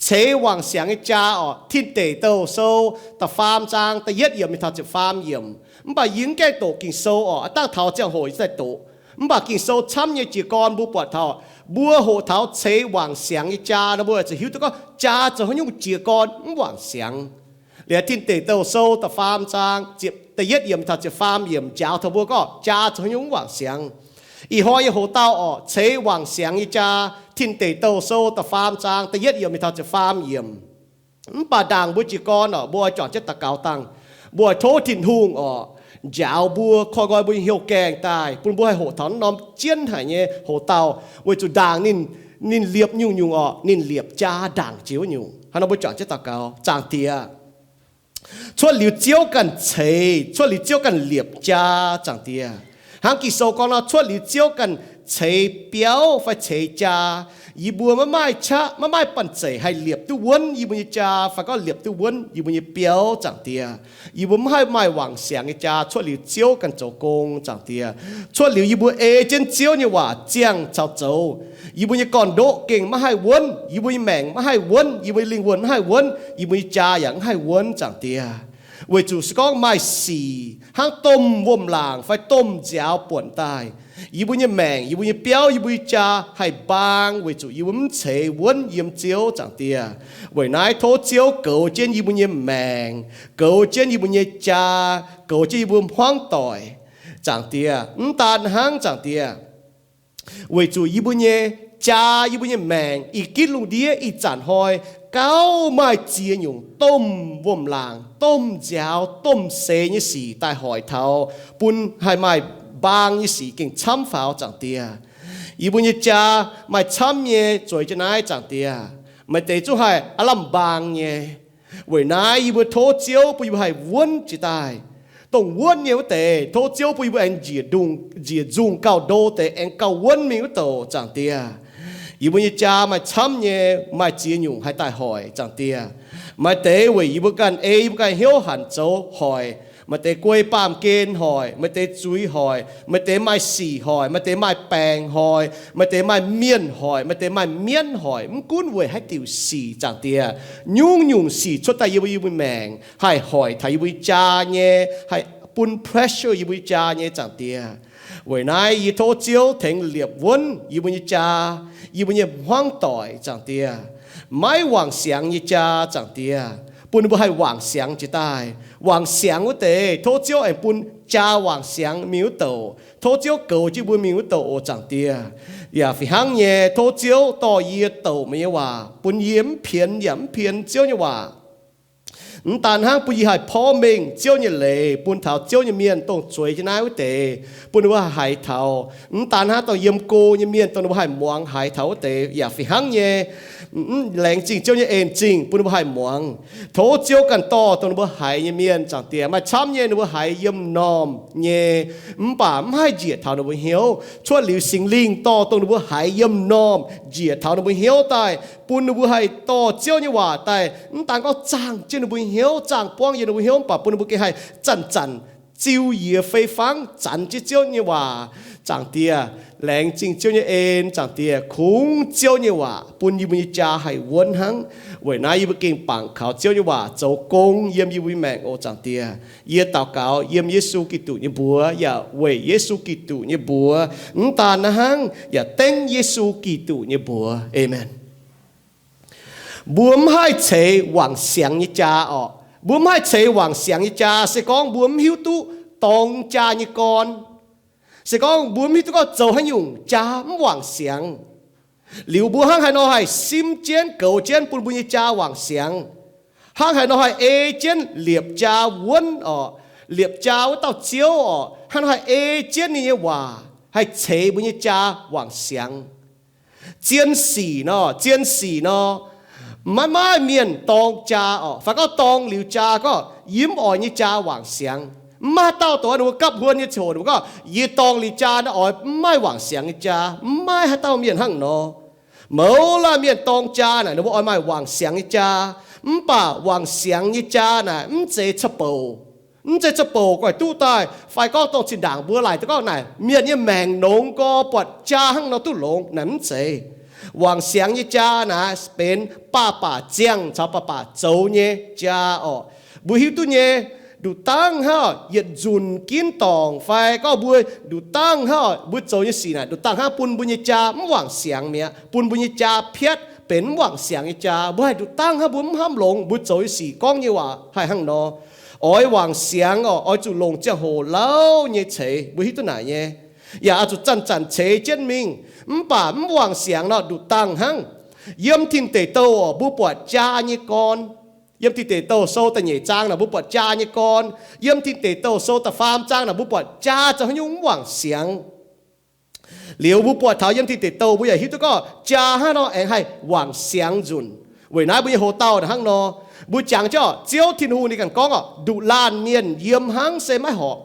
ceix wangc siangx nyei jaa orqc. Tin Deic Douh Sou da'faam zaang da'yietv yiemc mingh taux ziepc faam yiemc. Mv baac yie mv gaengh doqc Ging-Sou orqc, aav dangh taux ziangh hoc yie daaih doqc. Mv baac Ging-Sou camv nyei jiez gorn mbuo buatc taux, mbuo hoqc taux ceix wangc siangx nyei jaa nor, mbuo zuqc hiuv duqv gorngv jaa zoux haaix nyungc jiez gorn mv wangc siangx. Liuz Tin Deic Douh Sou da'faam zaang ziepc, da'yietv yiemc taux ziepc faam yiemc njaaux taux mbuo gorngv jaa zoux haaix nyungc mv wangc siangx. Ih hnoi yie hoqc dauh orqc, ceix wangc siangx nyei jaa. Tin Deic Douh Sou da'faam zaang da'yietv yiemc mingh taux ziepc faam yiemc. Mv baac ndaangc mbuo jiez gorn orqc, mbuo oix juangc jienv daux gaux dangh. Mbuo oix tov Tin-Hungh orqc, njaaux mbuo, koi nqoi mbuo nyei hnyouv gaengh daaih, bun mbuo haih hoqc taux norm jienv haic nyei hoqc dauh, weic zuqc ndaangc ninh, ninh liepc nyungc-nyungc orqc, ninh liepc jaa ndaangc jiex wuov nyungc. Hnangv nor mbuo juangc jienv daux gaux. Zaangc Diex, cuotv liuz Ziouv ganh ceix, cuotv liuz Ziouv ganh liepc jaa, Zaangc Diex. Hnangv Ging-Sou gorngv nor, cuotv liuz Ziouv ganh ceix biauv fai ceix jaa. Yie mbuo maiv maaih qaqv, maiv maaih banh zeic haih liepc duqv wuonv yie mbuo nyei jaa fai gorngv liepc duqv wuonv yie mbuo nyei biauv, Zaangc Diex. Yie mbuo maiv haih maaih wangc siangx nyei jaa cuotv liuz Ziouv ganh zoux gong, Zaangc Diex. Cuotv liuz yie mbuo ei jienv Ziouv nyei waac ziangh caux zoux, yie mbuo nyei gorn-ndoqv gengh maiv haih wuonv, yie mbuo nyei maengc maiv haih wuonv, yie mbuo nyei lingh wuonh maiv haih wuonv, yie mbuo nyei jaa yaac maiv haih wuonv, Zaangc Diex. Weic zuqc se gorngv maaih sic hnangv domh wuom-laangc fai domh nziaaux buonc daaih, yie mbuo nyei maengc, yie mbuo nyei biauv, yie mbuo nyei jaa haih mbaang weic zuqc yie mbuo mv ceix wuonv yiem Ziouv, Zaangc Diex. Weic naaiv tov Ziouv goux jienv yie mbuo nyei maengc, goux jienv yie mbuo nyei jaa, goux jienv yie mbuo hmuangv doic, Zaangc Diex. Mv daan hnangv, Zaangc Diex, weic zuqc yie mbuo nyei jaa, yie mbuo nyei maengc ih gitv lungh ndiev ih zanc hnoi gauh maaih ziex nyungc domh wuom-laangc, domh nziaaux, domh seix nyei sic daaih hoic taux, bun haih maaih mbaang nyei sic gengh camv faaux, Zaangc Diex. Yie mbuo nyei jaa maaih camv nyei zueiz jienv naaiv, Zaangc Diex. Maaih deix zungv haih aav lamh mbaang nyei. Weic naaiv yie mbuo tov Ziouv bun yie mbuo haih wuonv jiex daaih. Dongh wuonv nyei wuov deix, tov Ziouv bun yie mbuo aengx njiec nzungh gauh ndo deix aengx gauh wuonv mingh wuov douc, Zaangc Diex. Yie mbuo nyei jaa maaih camv nyei, maaih ziex nyungc haih daaih hoic, Zaangc Diex. Maaih deix weic yie mbuo ganh ei, yie mbuo ganh hnyouv hanc zoux hoic. Maaih deix guei baamh gen hoic, maaih deix zuiz hoic, maaih deix maaih sic hoic, maaih deix maaih baengc hoic, maaih deix maaih mienh hoic, maaih deix maaih mienv hoic. Mv gunv weic haaix diuc sic, Zaangc Diex, nyungc-nyungc sic cuotv daaih yie mbuo, yie mbuo maengc haih hoic taux yie mbuo nyei jaa nyei, haih bun pressure yie mbuo nyei jaa nyei, Zaangc Diex. Weic naaiv yie tov Ziouv tengx liepc wuonv yie mbuo nyei jaa, yie mbuo nyei hmuangv doic, Zaangc Diex. Maiv wangc siangx nyei jaa, Zaangc Diex, bun ninh mbuo haih wangc siangx jiex daaih. Wangc siangx wuov deix, tov Ziouv aengx bun jaa wangc siangx mingh wuov douc. Tov Ziouv goux jienv mbuo mingh wuov douc oc, Zaangc Diex. Yaac fih hnangv nyei, tov Ziouv dorh yie douc meih nyei waac, bun yie mv pienx yaac mv pienx Ziouv nyei waac. Mv daan hnangv bun yie haih porv mengh Ziouv nyei leiz bun taux Ziouv nyei mienh dongh zueiz jienv naaiv wuov deix, bun ninh mbuo haih haiz taux. Mv daan hnangv dongh yiem go nyei mienh dongh ninh mbuo haih muangx haiz taux wuov deix yaac fih hnangv nyei. Mv, laengz zingh Ziouv nyei en-zingh bun ninh mbuo haih muangx. Tov Ziouv ganh dorh dongh ninh mbuo haiz nyei mienh, Zaangc Diex, maaih camv nyei ninh mbuo haiz yiem m'normh nyei, mv baac mv haih njiec taux ninh mbuo hnyouv. Cuotv liuz Singx Lingh dorh dongh ninh mbuo haiz yiem m'normh njiec taux ninh mbuo hnyouv daaih, bun ninh mbuo haih dorh Ziouv nyei waac daaih, mv daan gorngv zaangh jienv ninh mbuo hnyouv, zaangh buangv yiem ninh mbuo hnyouv, mv baac bun ninh mbuo gengh haih zanc-zanc ziux yie fei fangv zanc jienv Ziouv nyei waac. Zaangc Diex, laengz zingh Ziouv nyei en, Zaangc Diex, kungx Ziouv nyei waac bun yie mbuo nyei jaa haih wuonv hnangv. Weic naaiv yie mbuo gengh bangc kaux Ziouv nyei waac zoux gong yiem yie mbuo nyei maengc oc, Zaangc Diex. Yie daux gaux yiem Yesu Giduc nyei mbuox yaac weic Yesu Giduc nyei mbuox, mv daan naaiv hnangv, yaac dengv Yesu Giduc nyei mbuox. Aamen. Mbuo mv haih ceix wangc siangx nyei jaa orqc. Mbuo mv haih ceix wangc siangx nyei jaa se gorngv mbuo mv hiuv duqv dorng jaa nyei gorn. Se gorngv mbuo mv hiuv duqv gorngv zoux haaix nyungc jaa mv wangc siangx. Liuz mbuo hnangv haaix nor haih simv jienv goux jienv bun mbuo nyei jaa wangc siangx? Hnangv haaix nor haih ei jienv liepc jaa wuonv orqc, liepc jaa wuov dauh Ziouv orqc? Hnangv nor haih ei jienv ninh nyei waac haih ceix mbuo nyei jaa wangc siangx? Zien sic nor, zien sic nor, maiv maaih mienh dorng jaa orqc, fai gorngv dorng liuz jaa gorngv yie mv oix nyei jaa wangc siangx. Mv maaih haaix dauh dongh ninh mbuo gapv huon nyei ziangh hoc ninh mbuo gorngv, yie dorng liuz jaa naaiv oix mv maaih wangc siangx nyei jaa. Mv maaih haaix dauh mienh hnangv nor. Mouz laanh mienh dorng jaa naaic ninh mbuo oix maaih wangc siangx nyei jaa. Mv baac wangc siangx nyei jaa naaic mv zeiz ca'bouc. Mv zeiz ca'bouc guaih duqv daaih, fai gorngv dongh zinh ndaangc mbuo laaic duqv gorngv naaic mienh nyei maengc longx gorx buatc jaa hnangv nor duqv longx naaic, mv zeiz. Wangc siangx nyei jaa naaic benx baac baac ziangh caux baac baac zoux nyei jaa orqc. Mbuo hiuv duqv nyei, nduqc dangv hnangv yietc nzunc ginv dorngc fai gorngv mbuo nduqc dangv hnangv mbuo zoux nyei sic naaic nduqc dangh hnangv bun mbuo nyei jaa mv wangc siangx mi'aqv, bun mbuo nyei jaa piatv benx mv wangc siangx nyei jaa. Mbuo haih nduqc dangv hnangv mbuo mv hnamv longx mbuo zoux nyei sic gorngv nyei waac haih hnangv nor. Oix wangc siangx orqc, oix zuqc longc ziangh hoc lauh nyei ceix, mbuo hiuv duqv naaic nyei. Yaac oix zuqc zanc-zanc ceix jienv mingh, mv baac mv wangc siangx nor nduqc dangh hnangv. Yiem Tin Deic Douh orqc, mbuo buatc jaa nyei gorn. Yiem Tin Deic Douh sou da'nyeic zaang naaic mbuo buatc jaa nyei gorn. Yiem Tin Deic Douh sou da'faam zaang naaic mbuo buatc jaa zoux haaix nyungc mv wangc siangx. Liuz mbuo buatc taux yiem Tin Deic Douh mbuo yaac hiuv duqv gorngv jaa hnangv nor aengx haih wangc siangx nzunc. Weic naaiv mbuo nyei hoc-dauh hnangv nor, mbuo jangx jienv orqc, Ziouv Tin-Hungh ninh ganh gorngv orqc, nduqc laanh mienh yiem hnangv se maiv horpc.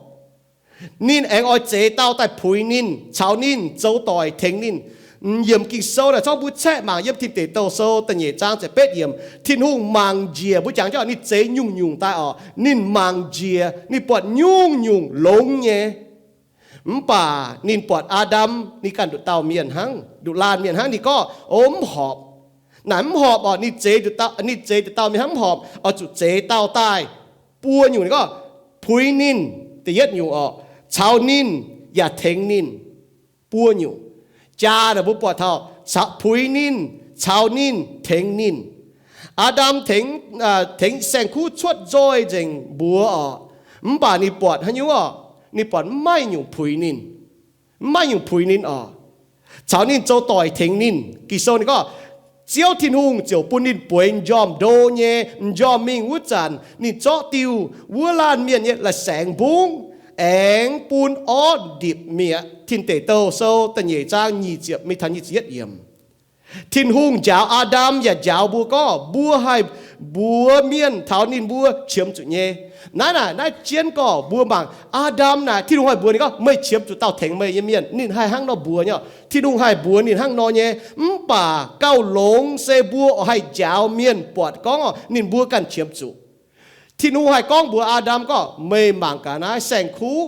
Ninh aengx oix zeix dauh daaih puix ninh, caux ninh zoux doic tengx ninh. Yiem Ging-Sou naaic corc mbuo caeqv mangc yiem Tin Deic Douh sou da'nyeic zaang ziepc betv yiemc, Tin-Hungh mangc njiec, mbuo jangx jienv orqc, ninh zeix nyungc-nyungc daaih orqc, ninh mangc njiec, ninh buatc nyungc-nyungc longx nyei. Mv baac ninh buatc Aa^ndam ninh ganh nduqc dauh mienh hnangv, nduqc laanh mienh hnangv, ninh gorngv, O, mv horpc. Naaic mv horpc orqc, ninh zeix nduqc dauh, ninh zeix nduqc dauh mienh hnangv mv horpc, oix zuqc zeix dauh daaih buo nyungc. Ninh gorngv, puix ninh, da'yietv nyungc orqc, caux ninh yaac tengx ninh, buo nyungc. Jaa naaic mbuo buatc taux puix ninh, caux ninh, tengx ninh. Aa^ndam tengx, tengx saeng-kuv cuotv nzoih nzengc mbuox orqc, mv baac ninh buatc haaix nyungc orqc? Ninh buatc mv maaih nyungc puix ninh, mv maaih nyungc puix ninh orqc, caux ninh zoux doic tengx ninh. Ging-Sou ninh gorngv, Ziouv Tin-Hungh ziouc bun ninh bueix m'njormh ndo nyei, m'njormh mingh wuov zanc ninh zorqv diuh wuov laanh mienh nyei la'saengx mbungv, aengx bun orv ndipc mi'aqv. Tin Deic Douh sou da'nyeic zaang nyic ziepc mingh taux nyic ziepc yietv yiemc. Tin-Hungh njaaux Aa^ndam yaac njaaux mbuo gorngv mbuo haih mbuox mienh taux ninh mbuo qiemx zuqc nyei. Naaiv naaic naaiv jienv gorngv mbuo mangc Aa^ndam naaic, Tin-Hungh haih mbuox ninh gorngv, Meih qiemx zuqc dauh tengx meih nyei mienh. Ninh haih hnangv nor mbuox nyei. Tin-Hungh haih mbuox ninh hnangv nor nyei. Mv baac gauh longx se mbuo oix haih njaaux mienh buatc gorngv ninh mbuo ganh qiemx zuqc. Tin-Hungh haih gorngv mbuox Aa^ndam gorngv, Meih mangc gaax naaiv saeng-kuv,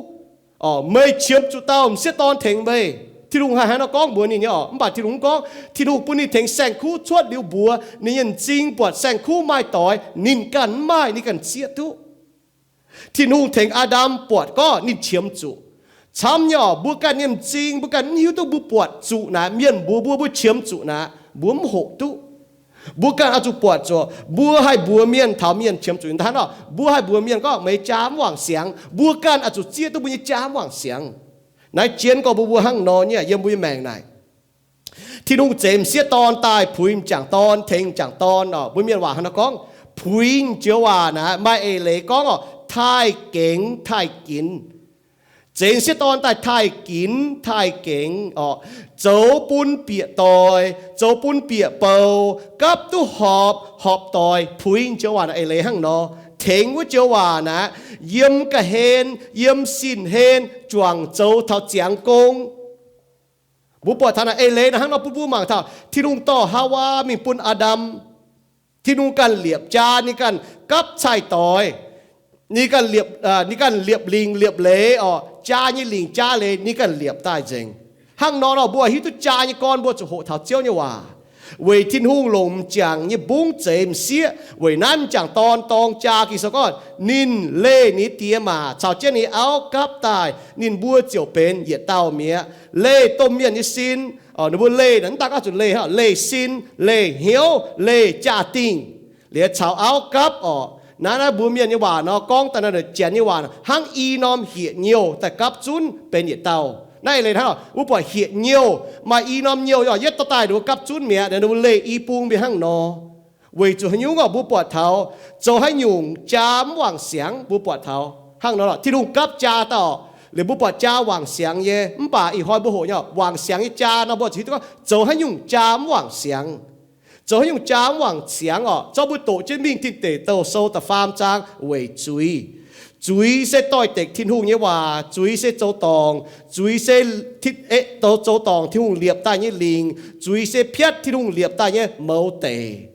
meih qiemx zuqc dauh m'sieqv dorn tengx meih. Tin-Hungh haih hnangv nor gorngv mbuox ninh nyei orqc. Mv baac Tin-Hungh mv gorngv. Tin-Hungh bun ninh tengx saeng-kuv cuotv liuz mbuox ninh nyei m'zing buatc saeng-kuv maaih doix, ninh ganh mv maaih, ninh ganh zieqv duqv. Tin-Hungh tengx Aa^ndam buatc gorngv ninh qiemx zuqc. Camv nyei orqc, mbuo ganh nyei m'zing mbuo ganh mv hiuv duqv mbuo buatc zuqc naaic, mienh mbuox mbuo, mbuo qiemx zuqc naaic, mbuo mv hoqc duqv. Mbuo ganh oix zuqc buatc zuqc, mbuo haih mbuox mienh taux mienh qiemx zuqc. Hnangv nor mbuo haih mbuox mienh gorngv meih jaa mv wangc siangx, mbuo ganh oix zuqc zieqv duqv mbuo nyei jaa mv wangc siangx. Naaiv jienv gorngv mbuo mbuo hnangv nor nyei yiem mbuo nyei maengc naaic. Tin-Hungh zeix m'sieqv dorn daaih puix m'jangc dorn, tengx m'jangc dorn orqc. Mbuo mienh waac hnangv nor gorngv, puix joux waac naaic maaih eix leiz gorngv orqc, taaih gengx taaih ginx. Zeix m'sieqv dorn daaih taaih ginx taaih gengx orqc, zoux bun bieqc doic, zoux bun bieqc bou, gapv duqv horpc, horpc doic, puix joux waac naaic eix leiz hnangv nor. Tengx wuov joux waac naaic, yiem ga'hlen, yiem sin-hlen, juangc zoux taux ziangx gong. Mbuo buatc taux naaic eix leiz naaic hnangv nor bun mbuo mangc taux Tin-Hungh dorh Haawaa mingh bun Aa^ndam. Tin-Hungh ganh liepc jaa, ninh ganh gapv cai-doix. Ninh ganh liepc, ninh ganh liepc lingc liepc leiz orqc, jaa nyei lingc jaa leiz ninh ganh liepc daaih nzengc. Hnangv nor nor mbuo hiuv duqv jaa nyei gorn mbuo zuqc hoqc taux Ziouv nyei waac. Weic Tin-Hungh longc m'jangc nyei mbungv zeix m'sieqv, weic naaiv m'jangc dorn dorng jaa. Ging-Sou gorngv, ninh leih ninh die maac caux jienv ninh auv gapv daaih, ninh mbuo ziouc benx yietc dauh mi'aqv. Leih domh mienh nyei sin, ninh mbuo leih naaic mv daaih gorngv zuqc leih, leih sin, leih hnyouv, leih jaa-dingh, liuz caux auv gapv orqc. Naaiv naaiv mbuo mienh nyei waac nor gorngv daaih naaiv Janx nyei waac hnangv i norm hieqv-nyouh daaih gapv zunv benx yietc dauh. Naaiv eix leiz hnangv, mbuo buatc hieqv-nyouh maaih i norm nyouh, yietv dorh daaih ninh mbuo gapv zunv mi'aqv, ninh mbuo leih i bung mingh hnangv nor. Weic zuqc haaix nyungc orqc? Mbuo buatc taux zoux haaix nyungc jaa mv wangc siangx, mbuo buatc taux hnangv nor lorqc. Tin-Hungh gapv jaa daaih orqc, liuz mbuo buatc jaa wangc siangx nyei. Mv baac ih hnoi mbuo hoqc nyei orqc, wangc siangx nyei jaa nor mbuo zuqc hiuv duqv gorngv zoux haaix nyungc jaa mv wangc siangx. Zoux haaix nyungc jaa mv wangc siangx orqc? Zorqv mbuo doqc jienv mingh Tin Deic Douh sou da'faam zaang weic zuiz. Zuiz se doix-dekc Tin-Hungh nyei waac. Zuiz se zoux dorngc. Zuiz se zoux dorngc Tin-Hungh liepc daaih nyei lingc. Zuiz se piatv Tin-Hungh liepc daaih nyei mouz deic.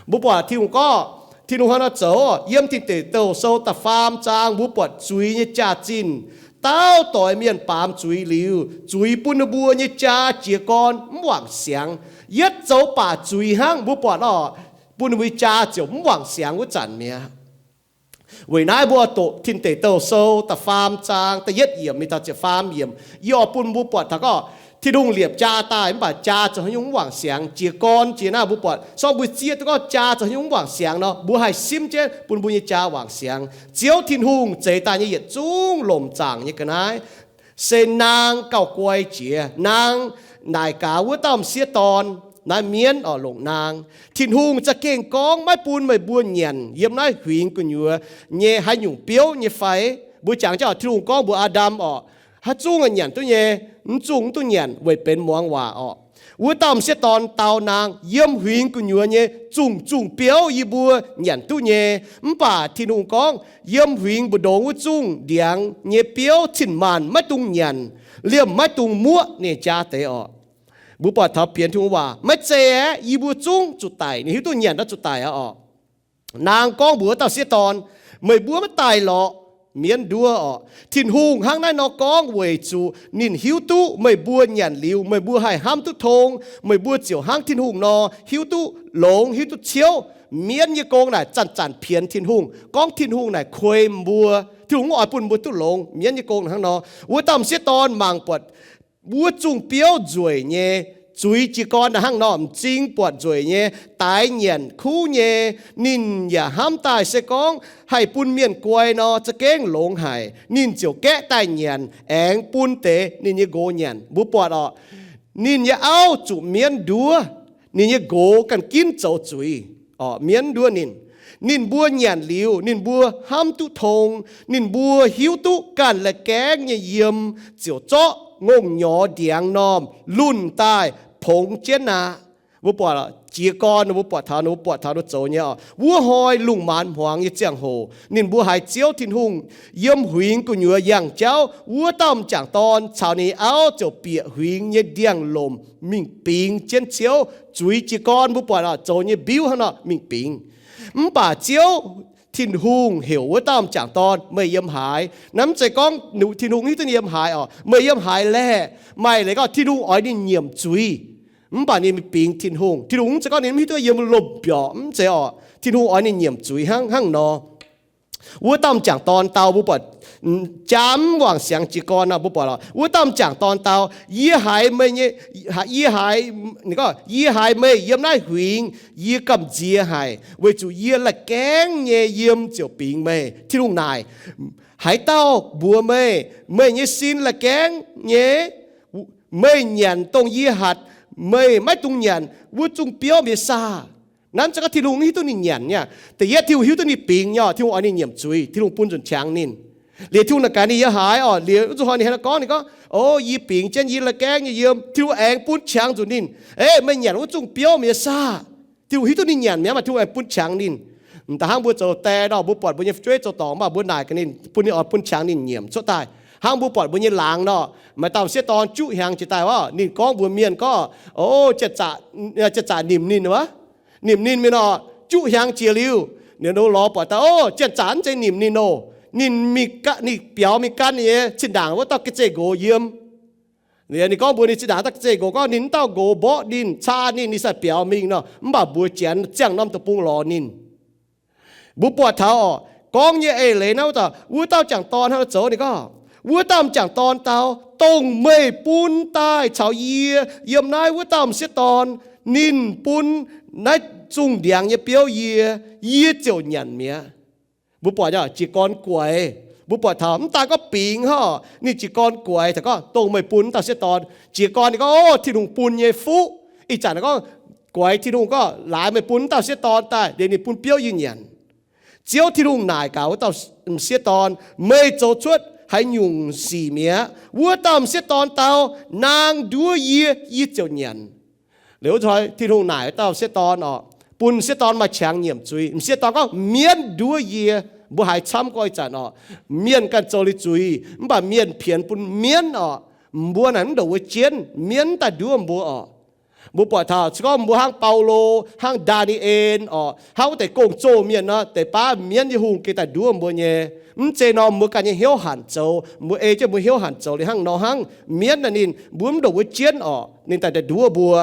Mbuo buatc Tin-Hungh gorngv, Tin-Hungh hnangv nor zoux. Yiem Tin Deic Douh sou da'faam zaang mbuo buatc zuiz nyei jaax-zinh. Dauh doix mienh baamz zuiz liuz, zuiz bun ninh mbuo nyei jaa jiez gorn mv wangc siangx. Yietv zoux baac zuiz hnangv, mbuo buatc oc, bun ninh mbuo nyei jaa ziouc mv wangc siangx wuov zanc mi'aqv. Weic naaiv mbuo doqc Tin Deic Douh Sou da'faam zaang da'yietv yiemc mingh taux ziepc faam yiemc, yie oix bun mbuo buatc taux gorngv Tin-Hungh liepc jaa daaih mv baac jaa zoux haaix nyungc mv wangc siangx. Jiez gorn jiex naaiv mbuo buatc, sorng mbuo zieqv duqv gorngv jaa zoux haaix nyungc mv wangc siangx nor, mbuo haih simv jienv bun mbuo nyei jaa wangc siangx. Ziouv Tin-Hungh zeix daaih nyei yietc zungv lomc zaangc nyei ga'naaiv se naang gauh guai jiex. Naang naaic gaax wuov dauh m'sieqv dorn, naaiv mienv oc, longc naang, Tin-Hungh za'gengh gorngv maiv bun meih mbuo nyanc yiem naaiv huingx gu'nyuoz nyei haaix nyungc biouv nyei fai? Mbuo jangx jienv oc, Tin-Hungh gorngv mbuox Aa^ndam oc, haaix zungv nyanc duqv nyei, mv zungh mv duqv nyanc weic benx muangx waac oc. Wuov dauh m'sieqv dorn dau naang, yiem huingx gu'nyuoz nyei zungh zungh biouv yie mbuo nyanc duqv nyei. Mv baac Tin-Hungh gorngv, yiem huingx mbu'ndongx wuov zungh ndiangx nyei biouv cin-maanc maiv dungx nyanc, liemh maiv dungx muoqv ninh jaa deix oc. Mbuo buatc taux bienx Tin-Hungh waac maiv zeiz aeqv, yie mbuo zungv zuqc daic. Ninh hiuv duqv nyanc naaiv zuqc daic aqv oc. Naang gorngv mbuox wuov dauh sieqv dorn, meih mbuo maiv daaih lorqc, mienv nduov oc. Tin-Hungh hnangv naaiv nor gorngv weic zuqc ninh hiuv duqv meih mbuo nyanc liuz meih mbuo haih hnamv duqv tong, meih mbuo ziouc hnangv Tin-Hungh nor hiuv duqv longx, hiuv duqv ciouv. Mienv nyei gong naaic zanc-zanc pienx Tin-Hungh, gorngv Tin-Hungh naaic kuei mbuo. Tin-Hungh mv oix bun mbuo duqv longx. Mienv nyei gong hnangv nor. Wuov dauh m'sieqv dorn mangc buatc wuov zungh biouv nzueic nyei, zuiz jiez gorn hnangv nor, m'zing buatc nzueic nyei, daix nyanc kuv nyei. Ninh yaac hnamv daaih se gorngv haih bun mienh guai nor za'gengh longx haic. Ninh ziouc gaeqv daaih nyanc, aengx bun deix ninh nyei nqox nyanc. Mbuo buatc oc, ninh nyei auv zuqc mienv nduov, ninh nyei nqox ganh ginv zoux zuiz, mienv nduov ninh. Ninh mbuo nyanc liuz, ninh mbuo hnamv duqv tong, ninh mbuo hiuv duqv ganh la'gaengv nyei yiem, ziouc zorqv ngongh nyorx ndiangx normh lunh daaih pongx jienv aqv. Mbuo buatc jiez gorn, mbuo buatc taux, mbuo buatc taux ninh zoux nyei oc. Wuov hnoi lungh maanz hmuangx nyei ziangh hoc, ninh mbuo haiz Ziouv Tin-Hungh yiem huingx gu'nyuoz yangh jauv. Wuov dauh m'jangc dorn caux ninh auv ziouc bieqc huingx nyei ndiangx-lomc mingh bingx jienv Ziouv. Zuiz jiez gorn, mbuo buatc oc, zoux nyei mbiuv hnangv nor mingh bingx. Mv baac Ziouv Tin-Hungh heuc wuov dauh m'jangc dorn, meih yiem haaix? Naaiv mv zeiz gorngv Tin-Hungh hiuv duqv ninh yiem haaix oc. Meih yiem haaix laeh? Maaih leiz gorngv Tin-Hungh oix ninh nyiemc zuiz. Mv baac ninh mingh bingx Tin-Hungh. Tin-Hungh mv zeiz gorngv ninh mv hiuv duqv yiem lomh mbiorqc, mv zeiz oc. Tin-Hungh oix ninh nyiemc zuiz hnangv, hnangv nor. Wuov dauh m'jangc dorn dau, mbuo buatc, jaa mv wangc siangx jiez gorn nor, mbuo buatc oc. Wuov dauh m'jangc dorn dau, yie haiz meih nyei, yie haiz, ninh gorngv, yie haiz meih yiem naaiv huingx, yie gamh nziex haic, weic zuqc yie la'gaengv nyei yiem ziouc bingx meih. Tin-Hungh naaic, haaix dauh mbuox meih, meih nyei sin la'gaengv nyei? Meih nyanc dongh yie hatc meih maiv dungx nyanc wuov zungh biouv mienh saah? Naaiv mv zeiz gorngv Tin-Hungh hiuv duqv ninh nyanc nyei. Da'yietv Tin-Hungh hiuv duqv ninh bingx nyei oc, Tin-Hungh oix ninh nyiemc zuiz, Tin-Hungh bun nzunc qangx ninh. Liuz Tin-Hungh naaic gaax ninh yiem haaix oc, liuz wuov zuqc hnoi ninh hnangv naaiv gorngv, ninh gorngv, o, yie bingx jienv yie la'gaengv nyei yiem, Tin-Hungh aengx bun qangx nzunc ninh, e, meih nyanc wuov zungh biouv mienh saah? Tin-Hungh hiuv duqv ninh nyanc mi'aqv, maaih Tin-Hungh aengx bun qangx ninh. M'daaih hnangv mbuo zoux die nor, mbuo buatc mbuo nyei fu'jueiv zoux dorngc maah, mbuo naaic gaax ninh, bun ninh oix bun qangx ninh nyiemc cuotv daaih. Hnangv mbuo buatc mbuo nyei laangz nor, maaih dauh m'sieqv dorn juqv hnyangx jiex daaih wuov, ninh gorngv mbuox mienh gorngv, o, janx-zaqc nimc ninh wuov. Nimc ninh mingh nor, juqv hnyangx jiex liuz, ninh lorz buatc daaih, o, janx-zaqc mv zeiz nimc ninh oc. Ninh mingh, ninh biaux mingh gan ninh nyei zinh ndaangc wuov dauh ga'zeh nqox yiem. Ninh gorngv mbuox ninh zinh ndaangc dauh ga'zeh nqox gorngv ninh wuov dauh nqox mborqv ninh, caa ninh, ninh sai biaux mingh nor, mv baac mbuox Janx ziangh norm deic-bung lorz ninh. Mbuo buatc taux oc, gorngv nyei eix leiz naaiv wuov dauh, wuov dauh m'jangc dorn hnangv nor zoux ninh gorngv, wuov dauh m'jangc dorn dau, dongh meih bun daaih caux yie yiem naaiv wuov dauh m'sieqv dorn, ninh bun naaiv zungh ndiangx nyei biouv yie, yie ziouc nyanc mi'aqv. Mbuo buatc jiez gorn guaix, mbuo buatc taux mv daan gorngv bingx hnangv, ninh jiez gorn guaix taux gorngv dongh meih bun wuov dauh sieqv dorn. Jiez gorn ninh gorngv, o, Tin-Hungh bun nyei fuqv. Ih zanc gorngv guaix Tin-Hungh gorngv, laaix meih bun wuov dauh sieqv dorn daaih, liuz ninh bun biouv yie nyanc. Ziouv Tin-Hungh naaic gaax wuov dauh sieqv dorn, meih zoux cuotv haaix nyungc sic mi'aqv? Wuov dauh m'sieqv dorn dau, naang nduov yie, yie ziouc nyanc. Liuz wuov hnoi Tin-Hungh naaic wuov dauh m'sieqv dorn oc, bun m'sieqv dorn maaih qangx nyiemc zuiz. M'sieqv dorn gorngv, mienv nduov yie. Mbuo haiz camv gorx ih zanc oc, mienh ganh zoux liuz zuiz, mv baac mienh pienx bun mienv oc. Mbuo naaic mv ndongc wuov jienv, mienv daaih nduov mbuo oc. Mbuo buatc taux se gorngv mbuo hnangv Baulo, hnangv Ndaa^ni^en orqc, hnangv wuov deix gong-zoh mienh nor, deix baav mienv nyei hungh gengh daaih nduov mbuo nyei. Mv zeiz nor mbuo ganh nyei hnyouv hanc zoux, mbuo ei jienv mbuo hnyouv hanc zoux liuz hnangv nor hnangv. Mienv naaic ninh, mbuo mv ndongc wuov jienv orqc, ninh daaih daaih nduov mbuo.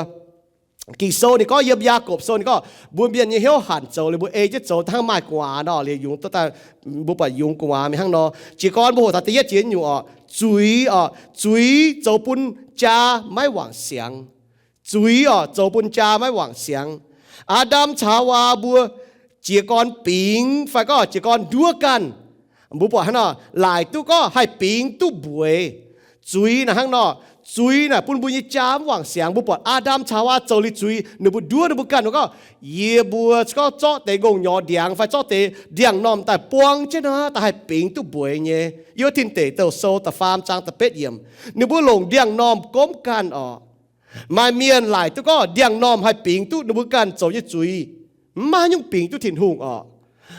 Ging-Sou ninh gorngv, yiem Yaagorpc Sou ninh gorngv, mbuo mienh nyei hnyouv hanc zoux liuz mbuo ei jienv zoux hnangv maaih gu'nguaaz nor liuz yungz, mbuo buatc yungz gu'nguaaz mingh hnangv nor. Jiez gorn mbuo hoqc taux da'yietv jiex nyungc orqc, zuiz orqc, zuiz zoux bun jaa maiv wangc siangx. Zuiz orqc, zoux bun jaa maiv wangc siangx. Aa^ndam caux Haawaa mbuo jiez gorn bingx fai gorngv jiez gorn nduov ganh. Mbuo buatc hnangv nor, laaic duqv gorngv haih bingx duqv mbueix. Zuiz naaic hnangv nor, zuiz naaic bun mbuo nyei jaa mv wangc siangx. Mbuo buatc Aa^ndam caux Haawaa zoux liuz zuiz, ninh mbuo nduov ninh mbuo ganh gorngv, yie mbuo se gorngv zorqv deix ngongh nyorx ndiangx fai zorqv deix ndiangx-normh daaih buang jienv nor, daaih haih bingx duqv mbueix nyei. Yiem Tin Deic Douh Sou da'faam zaang da'betv yiemc, ninh mbuo longc ndiangx-normh gomv ganh orqc. Maaih mienh laaic duqv gorngv ndiangx-normh haih bingx duqv ninh mbuo ganh zoux nyei zuiz. Mv maaih haaix nyungc bingx duqv Tin-Hungh orqc.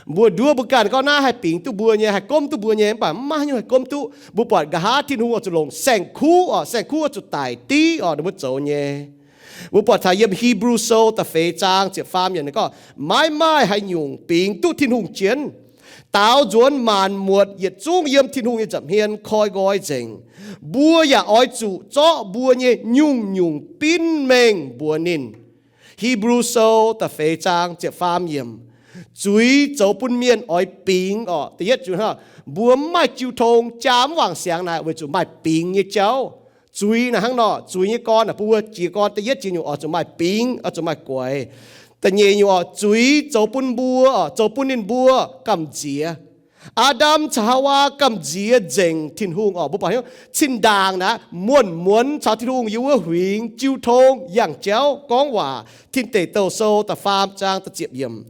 Mbuo nduov mbuo ganh gorngv naaiv haih bingx duqv mbuo nyei, haih gomv duqv mbuo nyei, mv baac mv maaih haaix nyungc haih gomv duqv. Mbuo buatc nqa'haav Tin-Hungh oix zuqc longc saeng-kuv orqc, saeng-kuv oix zuqc daic div orqc, ninh mbuo zoux nyei. Mbuo buatc taux yiem Hipv^lu Sou da'feix zaang ziepc faam yiemc ninh gorngv, maiv maaih haaix nyungc bingx duqv Tin-Hungh jienv. Daaux nzuonx maanc muotc yietc zungv yiem Tin-Hungh nyei nza'hmien koi nqoi nzengc. Mbuo yaac oix zuqc zorqv mbuo nyei nyungc-nyungc binv mengh mbuox ninh. Hipv^lu Sou da'feix zaang ziepc faam yiemc. Zuiz zoux bun mienh oix bingx orqc. Da'yietv, mbuo mv maaih jiu tong, jaa mv wangc siangx naaic weic zuqc maaih bingx nyei jauv. Zuiz naaic hnangv nor, zuiz nyei gorn naaic bun mbuo jiez gorn da'yietv jiex nyungc oix zuqc maaih bingx, oix zuqc maaih guaix. Da'nyeic nyungc orqc, zuiz zoux bun mbuo orqc, zoux bun ninh mbuo gamh nziex. Aa^ndam caux Haawaa gamh nziex nzengc Tin-Hungh orqc. Mbuo buatc hnyouv cin-ndaangc naaic muonc muonz caux Tin-Hungh yiem wuov huingx jiu tong yangh jauv gorngv waac. Tin Deic Douh Sou da'faam zaang da'ziepc yiemc.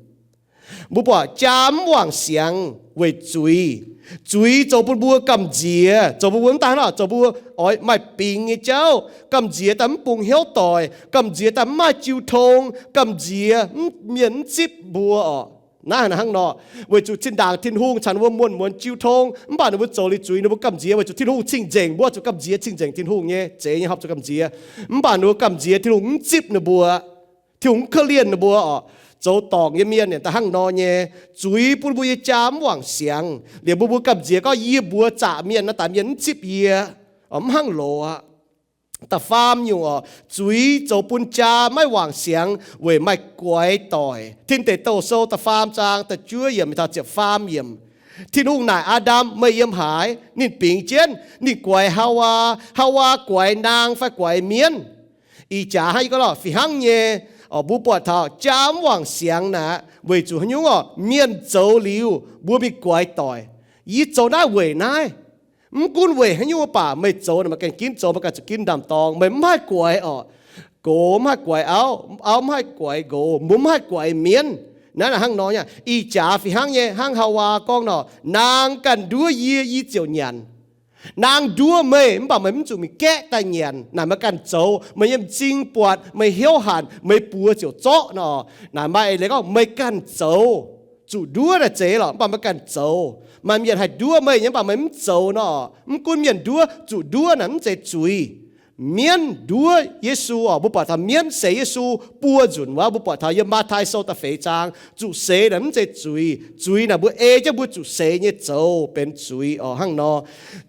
Mbuo buatc jaa mv wangc siangx weic zuiz. Zuiz zoux bun mbuo gamh nziex, zoux bun mbuo mv daan hnangv, zoux bun mbuo oix maaih bingx nyei jauv, gamh nziex daaih mv bungx hnyouv doic, gamh nziex daaih mv maaih jiu tong, gamh nziex mv, mienh mv zipv mbuo orqc. Naaiv hnangv nor, weic zuqc zinh ndaangc Tin-Hungh caux ninh mbuo muonz-muonz jiu tong, mv baac ninh mbuo zoux liuz zuiz, ninh mbuo gamh nziex weic zuqc Tin-Hungh cing-nzengc, mbuo zuqc gamh nziex cing-nzengc Tin-Hungh nyei, zeiz nyei horpc zuqc gamh nziex. Mv baac ninh mbuo gamh nziex Tin-Hungh mv zipv ninh mbuo, Tin-Hungh mv korv-lienh ninh mbuo orqc. Zoux dorngc nyei mienh yaac daaih hnangv nor nyei. Zuiz bun mbuo nyei jaa mv wangc siangx. Liuz mbuo, mbuo gamh nziex gorngv yie mbuox zaqc mienh nor, daaih mienh mv zipv yie, mv hnangv loz aqv. Da'faam nyungc orqc, zuiz zoux bun jaa maiv wangc siangx weic maaih guaix doic. Tin Deic Douh Sou da'faam zaang da'juov yiemc taux ziepc faam yiemc. Tin-Hungh naaic Aa^ndam, meih yiem haaix? Ninh bingx jienv, ninh guaix Haawaa. Haawaa guaix naang fai guaix mienv? Ih jaax hnangv yie gorngv lorqc, fih hnangv nyei. Mbuo buatc taux jaa mv wangc siangx naaic weic zuqc haaix nyungc orqc? Mienh zoux liuz mbuo mingh guaix doic. Yie zoux naaiv weic naaiv. Mv gunv weic haaix nyungc mv baac meih zoux naaic, meih ganh ginv zoux, meih ganh zuqc ginv ndaam-dorng. Meih mv haih guaix orqc. Nqox mv haih guaix auv, auv mv haih guaix nqox, mbuo mv haih guaix mienv. Naaiv naaic hnangv nor nyei. Ih jaax fih hnangv nyei, hnangv Haawaa gorngv nor, naang ganh nduov yie, yie ziouc nyanc. Naang nduov meih mv baac meih mv zuqc mingh gaeqv daaih nyanc. Naaic meih ganh zoux, meih nyei m'zing buatc, meih hnyouv hanc, meih buoz ziouc zorqv nor. Naaic maaih eix leiz gorngv meih ganh zoux. Zuqc nduov naaic zeiz lorqc, mv baac meih ganh zoux. Maaih mienh haih nduov meih nyei mv baac meih mv zoux nor. Mv gunv mienh nduov, zuqc nduov naaic mv zeiz zuiz. Mienv nduov Yesu orqc, mbuo buatc taux mienv seix Yesu buo nzunc wuov, mbuo buatc taux yiem Matv^tai Sou da'feix zaang, zuqc seix naaic mv zeiz zuiz. Zuiz naaic mbuo ei jienv mbuo zuqc seix nyei zoux benx zuiz orqc. Hnangv nor,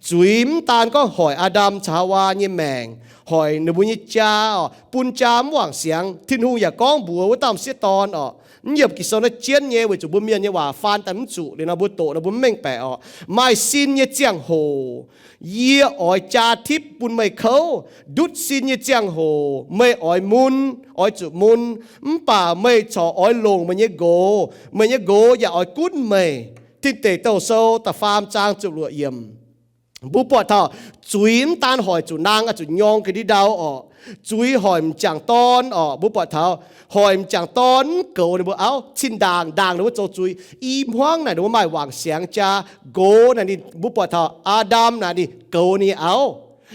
zuiz mv daan gorngv hoic Aa^ndam caux Haawaa nyei maengc, hoic ninh mbuo nyei jaa orqc, bun jaa mv wangc siangx. Tin-Hungh yaac gorngv mbuox wuov dauh m'sieqv dorn orqc, mv yiemc Ging-Sou naaiv jienv nyei weic zuqc mbuo mienh nyei waac faan daaih mv zuqc liuz nor, mbuo doqc nor mbuo mv mengh baeqc orqc. Maaih sin nyei ziangh hoc yie oix jaa tipv bun meih kouv. Ndutv sin nyei ziangh hoc meih oix mun, oix zuqc mun, mv baac meih corc oix longc meih nyei nqox. Meih nyei nqox yaac oix gunv meih. Tin Deic Douh Sou da'faam zaang ziepc luoqc yiemc. Mbuo buatc taux zuiz mv daan hoic zuqc naang, oix zuqc nyorng ga'ndiev ndau orqc. Zuiz hoic m'jangc dorn orqc. Mbuo buatc taux hoic m'jangc dorn mv goux ninh mbuo auv, cin-ndaangc ndaangc ninh mbuo zoux zuiz. I hmuangv naaic ninh mbuo maaih wangc siangx jaa. Nqox naaic ninh, mbuo buatc taux Aa^ndam naaic ninh goux ninh auv.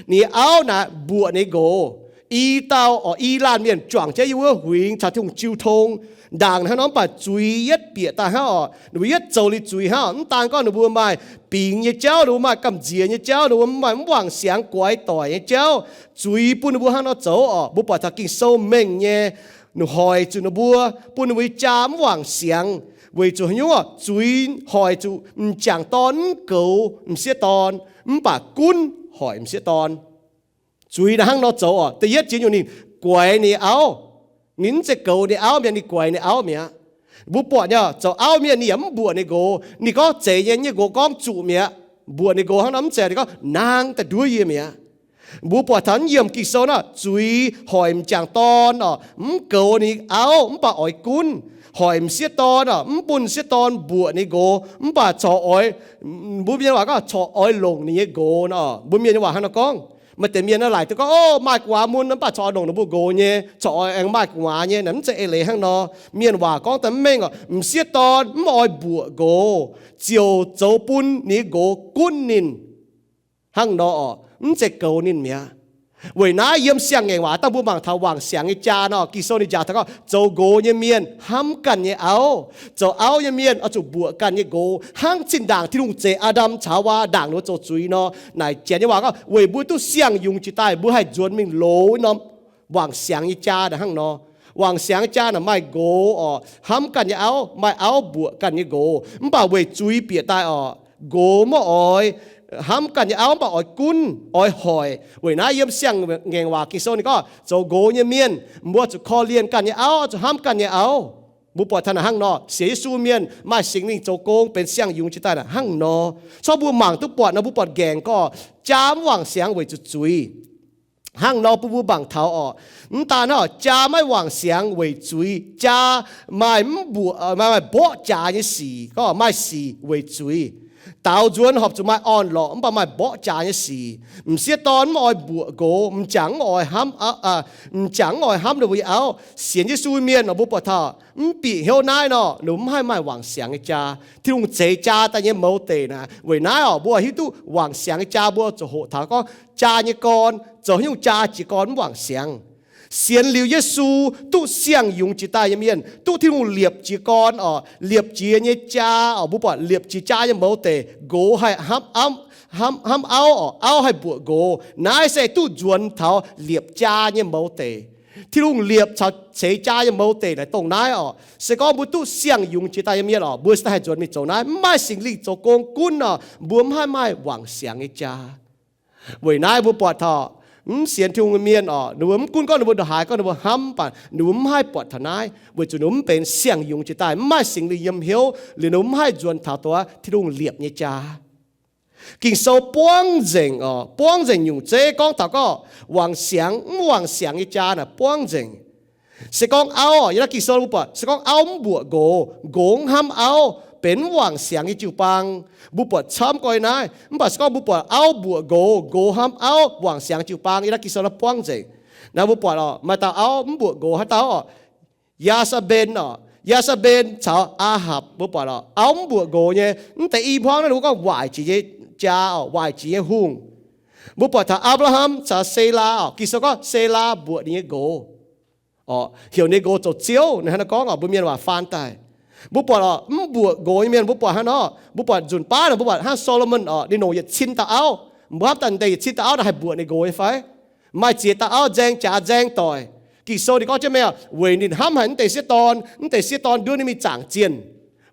Ninh auv naaic mbuoqc ninh nqox. I dauh orqc, i laanh mienh juangc jienv yiem wuov huingx caux Tin-Hungh jiu tong. Ndaangc hnangv nor mv baac zuiz yietv bieqc daaih hnangv oc. Ninh mbuo yietv zoux liuz zuiz hnangv oc. Mv daan gorngv ninh mbuo maaih bingx nyei jauv, ninh mbuo maaih gamh nziex nyei jauv, ninh mbuo maaih mv wangc siangx guaix doic nyei jauv, zuiz bun ninh mbuo hnangv nor zoux oc. Mbuo buatc taux Ging-Sou mengh nyei, ninh hoic zuqc ninh mbuo, bun ninh mbuo nyei jaa mv wangc siangx. Weic zuqc haaix nyungc oc? Zuiz hoic zuqc m'jangc dorn mv goux m'sieqv dorn, mv baac gunv hoic m'sieqv dorn. Zuiz naaiv hnangv nor zoux oc. Da'yietv jiex nyungc ninh guaix ninh auv. Ninh mv zeiz goux ninh auv mi'aqv, ninh guaix ninh auv mi'aqv. Mbuo buatc nyei, zoux auv mienh ninh yaac mv mbuoqc ninh nqox. Ninh gorngv zeiz nyei, nyei nqox gorngv zuqc mi'aqv. Mbuoqc ninh nqox hnangv nor mv zeiz, ninh gorngv naang da'nduov yie mi'aqv. Mbuo buatc taux yiem Ging-Sou naaiv, zuiz hoic m'jangc dorn oc, mv goux ninh auv mv baac oix gunv, hoic m'sieqv dorn oc, mv bun m'sieqv dorn mbuoqc ninh nqox, mv baac corc oix, mbuo mienh waac gorngv corc oix longc ninh nyei nqox nor. Mbuo mienh nyei waac hnangv nor gorngv. Maaih deix mienh naaiv laaic duqv gorngv, o, maaih gu'nguaaz mun mv baac corc oix longc ninh mbuo nqox nyei, corc oix aengx maaih gu'nguaaz nyei, naaiv mv zeiz eix leiz hnangv nor. Mienh waac gorngv daaih mv mengh oc, m'sieqv dorn mv oix mbuoqc nqox, ziouc zoux bun ninh nyei nqox gunv ninh. Hnangv nor oc, mv zeiz goux ninh mi'aqv. Weic naaiv yiem Siang-Ngaengc Waac dangh mbuo mangc taux wangc siangx nyei jaa nor, Ging-Sou ninh njaaux taux gorngv zoux nqox nyei mienh hnamv ganh nyei auv, zoux auv nyei mienh oix zuqc mbuoqc ganh nyei nqox, hnangv zinh ndaangc Tin-Hungh zeix Aa^ndam caux Haawaa ndaangc ninh mbuo zoux zuiz nor. Naaic Janx nyei waac gorngv, weic mbuo duqv siang-yungz jiex daaih, mbuo haih nzuonx mingh loz norm wangc siangx nyei jaa naaic hnangv nor. Wangc siangx nyei jaa naaic maaih nqox oc, hnamv ganh nyei auv, maaih auv mbuoqc ganh nyei nqox. Mv baac weic zuiz bieqc daaih oc, nqox maiv oix hnamv ganh nyei auv, mv baac oix gunv, oix hoic. Weic naaiv yiem Siang-Ngaengc Waac Ging-Sou ninh gorngv, zoux nqox nyei mienh, mbuo zuqc korv-lienh ganh nyei auv, zuqc hnamv ganh nyei auv. Mbuo buatc taux naaic hnangv nor, sienx Yesu mienh maaih Singx Lingh zoux gong benx siang-yungz jiex daaih naaic hnangv nor. Corc mbuo mangc duqv buatc nor, mbuo buatc nqaengc gorngv jaa mv wangc siangx weic zuqc zuiz. Hnangv nor bun mbuo mangc taux oc, mv daan hnangv jaa maiv wangc siangx weic zuiz, jaa maaih mv mbuoqc, maaih, maaih mborqv jaax nyei sic, gorngv maaih sic weic zuiz. Daaux nzuonx horpc zuqc maaih orn-lorqc mv baac maaih mborqv jaax nyei sic. M'sieqv dorn mv oix mbuoqc nqox, m'jangc mv oix hnamv, m'jangc mv oix hnamv ninh mbuo nyei auv. Sienx Yesu mienh nor mbuo buatc taux mv bieqc hnyouv naaiv nor, ninh mbuo mv haih maaih wangc siangx nyei jaa. Tin-Hungh zeix jaa daaih nyei mouz deic naaic. Weic naaiv oc, mbuo hiuv duqv wangc siangx nyei jaa mbuo zuqc hoqc taux gorngv jaa nyei gorn zoux haaix nyungc jaa jiez gorn mv wangc siangx. Sienx liuz Yesu duqv siang-yungz jiex daaih nyei mienh, duqv Tin-Hungh liepc jiez gorn oc, liepc jiez nyei jaa oc. Mbuo buatc liepc jiez jaa nyei mouz deic, nqox haih hnamv, hnamv auv oc, auv haih mbuoqc nqox. Naaiv se duqv nzuonx taux liepc jaa nyei mouz deic. Tin-Hungh liepc caux ceix jaa nyei mouz deic naaic dongh naaiv oc. Se gorngv mbuo duqv siang-yungz jiex daaih nyei mienh oc, mbuo se daaih haih nzuonx mingh zoux naaiv, mv maaih Singx Lingh zoux gong gunv oc, mbuo mv haih maaih wangc siangx nyei jaa. Weic naaiv mbuo buatc taux mv sienx Tin-Hungh nyei mienh oc, ninh mbuo mv gunv gorngv ninh mbuo ndongc haaix gorngv ninh mbuo hnamv, mv baac ninh mbuo mv haih buatc taux naaiv, weic zuqc ninh mbuo mv benx siang-yungz jiex daaih, mv maaih Singx Lingh yiem hnyouv, liuz ninh mbuo mv haih nzuonx taux dongh Tin-Hungh liepc nyei jaa. Ging-Sou buangv nzengc oc, buangv nzengc nyungc zeiv gorngv taux gorngv wangc siangx mv wangc siangx nyei jaa naaic buangv nzengc. Se gorngv auv, yiem naaiv Ging-Sou mbuo buatc, se gorngv auv mv mbuoqc nqox, nqox mv hnamv auv, benx mv wangc siangx nyei jiu-baang. Mbuo buatc camv gorx naaiv. Mv baac se gorngv mbuo buatc auv mbuoqc nqox, nqox hnamv auv, wangc siangx jiu-baang, yiem naaiv Ging-Sou naaiv buangv nzengc. Naaiv mbuo buatc oc, maaih dauh auv mv mbuoqc nqox, haaix dauh oc? Yaa^saa^mben oc, Yaa^saa^mben caux Aa^hapc mbuo buatc oc, auv mv mbuoqc nqox nyei. Mv deix i hmuangv naaiv ninh mbuo gorngv waaic jiex nyei jaa oc, waaic jiex nyei hungh. Mbuo buatc taux Apc^laa^ham caux Selaa oc, Ging-Sou gorngv Selaa mbuoqc ninh nyei nqox oc, heuc ninh nqox zoux ziouv, ninh hnangv naaiv gorngv oc, mbuo mienh waac faan daaih. Mbuo buatc oc, mv mbuoqc nqox nyei mienh mbuo buatc hnangv nor, mbuo buatc nzunc baav naaic mbuo buatc hnangv Solomon oc, ninh longc yietc cin dauh auv. Mbuo hnamv daaih deix yietc cin dauh auv naaic haih mbuoqc ninh nqox nyei fai? Maaih ziex dauh auv nzaeng jaax nzaeng doic. Ging-Sou ninh gorngv jienv mengh oc, weic ninh hnamv haic mv deix sieqv dorn, mv deix sieqv dorn nduov ninh mingh zaangc zienh.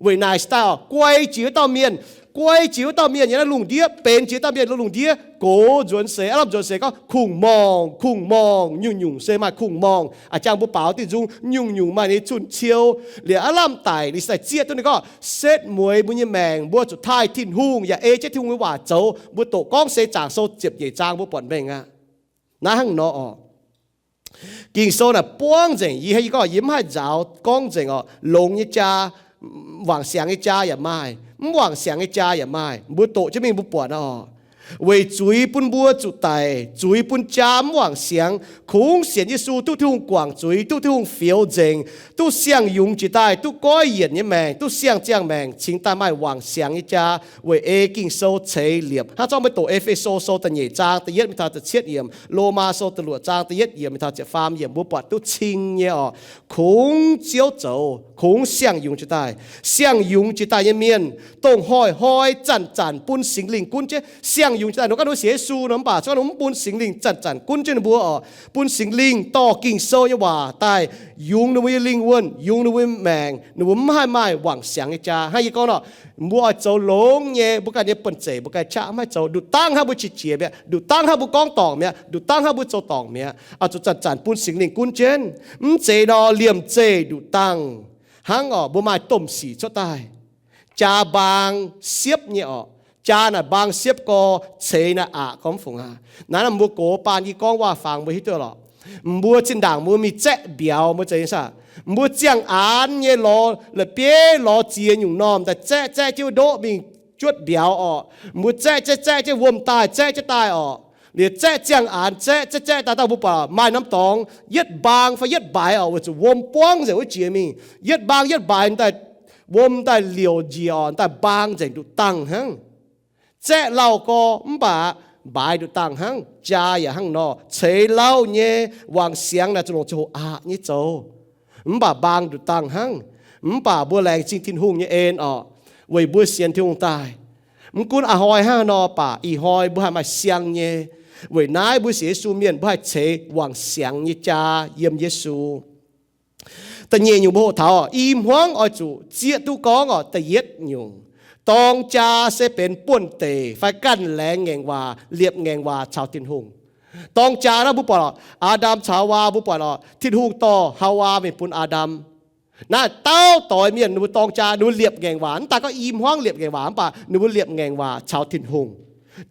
Weic naaic se daaih oc, guai jiex wuov dauh mienh, guai jiex wuov dauh mienh yiem naaiv lungh ndiev, benx jiex dauh mienh lungh ndiev, gox nzuonx seix, aav lamh nzuonx seix gorngv kungx morngh, kungx morngh, nyungc-nyungc se maaih kungx morngh. A'jangv mbuo baaux diuh nzung, nyungc-nyungc maaih ninh nyei cun-ciou. Liuz aav lamh daic, ninh se daaih zieqv duqv ninh gorngv setv mueiz mbuo nyei maengc, mbuo zuqc taaih Tin-Hungh yaac ei jienv Tin-Hungh nyei waac zoux. Mbuo doqc Gorngv Seix zaangc sou ziepc nyeic zaang mbuo buatc mengh aqv. Naaiv hnangv nor oc. Ging-Sou naaic buangv nzengc, yie hnangv yie gorngv, yie mv haih nzaaux gorngv nzengc oc. Longx nyei jaa, wangc siangx nyei jaa yaac maaih, mv wangc siangx nyei jaa yaac maaih. Mbuo doqc jienv mingh mbuo buatc oc. weic zuiz bun mbuo zuqc daic, zuiz bun jaa mv wangc siangx. Kungx sienx Yesu duqv Tin-Hungh guangc zuiz, duqv Tin-Hungh fioux nzengc, duqv siang-yungz jiex daaih, duqv goiv yienc nyei maengc, duqv siang-ziangh maengc, cingx daaih maaih wangc siangx nyei jaa weic ei Ging-Sou ceix liepc. Hnangv zorqv meih doqc E^fe^so Sou da'nyeic zaang da'yietv mingh taux da'cietv yiemc, Lomaa Sou da'luoqc zaang da'yietv yiemc mingh taux ziepc faam yiemc, mbuo buatc duqv cing nyei orqc. Kungx Ziouv zoux, kungx siang-yungz jiex daaih. Siang-yungz jiex daaih nyei mienh, dongh hnoi-hnoi zanc-zanc bun Singx Lingh gunv jienv. Siang-yungz jiex daaih nor gorngv ninh mbuo sienx Yesu nor, mv baac se gorngv ninh mbuo mv bun Singx Lingh zanc-zanc gunv jienv ninh mbuo orqc, bun Singx Lingh dorh Ging-Sou nyei waac daaih yungz ninh mbuo nyei lingh wuonh, yungz ninh mbuo nyei maengc, ninh mbuo mv haih maaih wangc siangx nyei jaa. Hnangv yie gorngv nor, mbuo oix zoux longx nyei, mbuo ganh nyei buonv-zeic mbuo ganh qaqv mv haih zoux. Nduqc dangv hnangv mbuo qiex jiez mi'aqv, nduqc dangv hnangv mbuo gorngv dorngc mi'aqv, nduqc dangh hnangv mbuo zoux dorngc mi'aqv, oix zuqc zanc-zanc bun Singx Lingh gunv jienv. Mv zeiz nor, liemh zeih nduqc dangh hnangv orqc, mbuo maaih domh sic cuotv daaih. Jaa mbaang siepv nyei orqc. Jaa naaic mbaang siepv gorx, ceix naaic aqc gorx mv fungc aqv. Naaiv mbuo gox baan yie gorngv waac-fangx mbuo hiuv duqv lorqc. Mbuo zinh ndaangc mbuo mingh zaeqv mbiauz, mbuo zeiz nyei saah? Mbuo ziangh aanx nyei lorz la'bieiv lorz ziex nyungc normh daaih zaeqv, zaeqv jienv wuov ndoqv mingh juotv mbiauz orqc. Mbuo zaeqv, zaeqv, zaeqv jienv wuom daaih, zaeqv jienv daaih orqc. Liuz zaeqv ziangh aanx, zaeqv, zaeqv, zaeqv daaih, daaih mbuo buatc maaih norm dorngx yietv mbaang fai yietv mbaaix orqc, weic zuqc wuom buangv nzengc wuov jiex mingh. Yietv mbaang yietv mbaaix daaih, wuom daaih liouc njiec orqc, daaih mbaang nzengc nduqc dangh hnangv. Zaeqv lauh gorx mv baac mbaaix nduqc dangh hnangv. Jaa yaac hnangv nor, ceix lauh nyei wangc siangx naaic zuqc longc ziangh hoc aqc nyei zoux. Mv baac mbaang nduqc dangh hnangv. Mv baac mbuo laengz zingh Tin-Hungh nyei en orqc, weic mbuo sienx Tin-Hungh daaih. Mv gunv a'hnoi hnangv haaix nor baac ih hnoi mbuo haih maaih siang nyei. Weic naaiv mbuo sienx Yesu mienh mbuo haih ceix wangc siangx nyei jaa yiem Yesu. Da'nyeic nyungc mbuo hoqc taux orqc, i hmuangv oix zuqc zieqv duqv gorngv orqc, da'yietv nyungc, dorng jaa se benx buonv-deic fai ganh laengz ngaengc waac, liepc ngaengc waac caux Tin-Hungh. Dorng jaa naaiv mbuo buatc orqc, Aa^ndam caux Haawaa, mbuo buatc orqc, Tin-Hungh dorh Haawaa mingh bun Aa^ndam. Naaiv dauh doix mienh ninh mbuo dorng jaa, ninh mbuo liepc ngaengc waac, mv daaih gorngv i hmuangv liepc ngaengc waac mv baac ninh mbuo liepc ngaengc waac caux Tin-Hungh.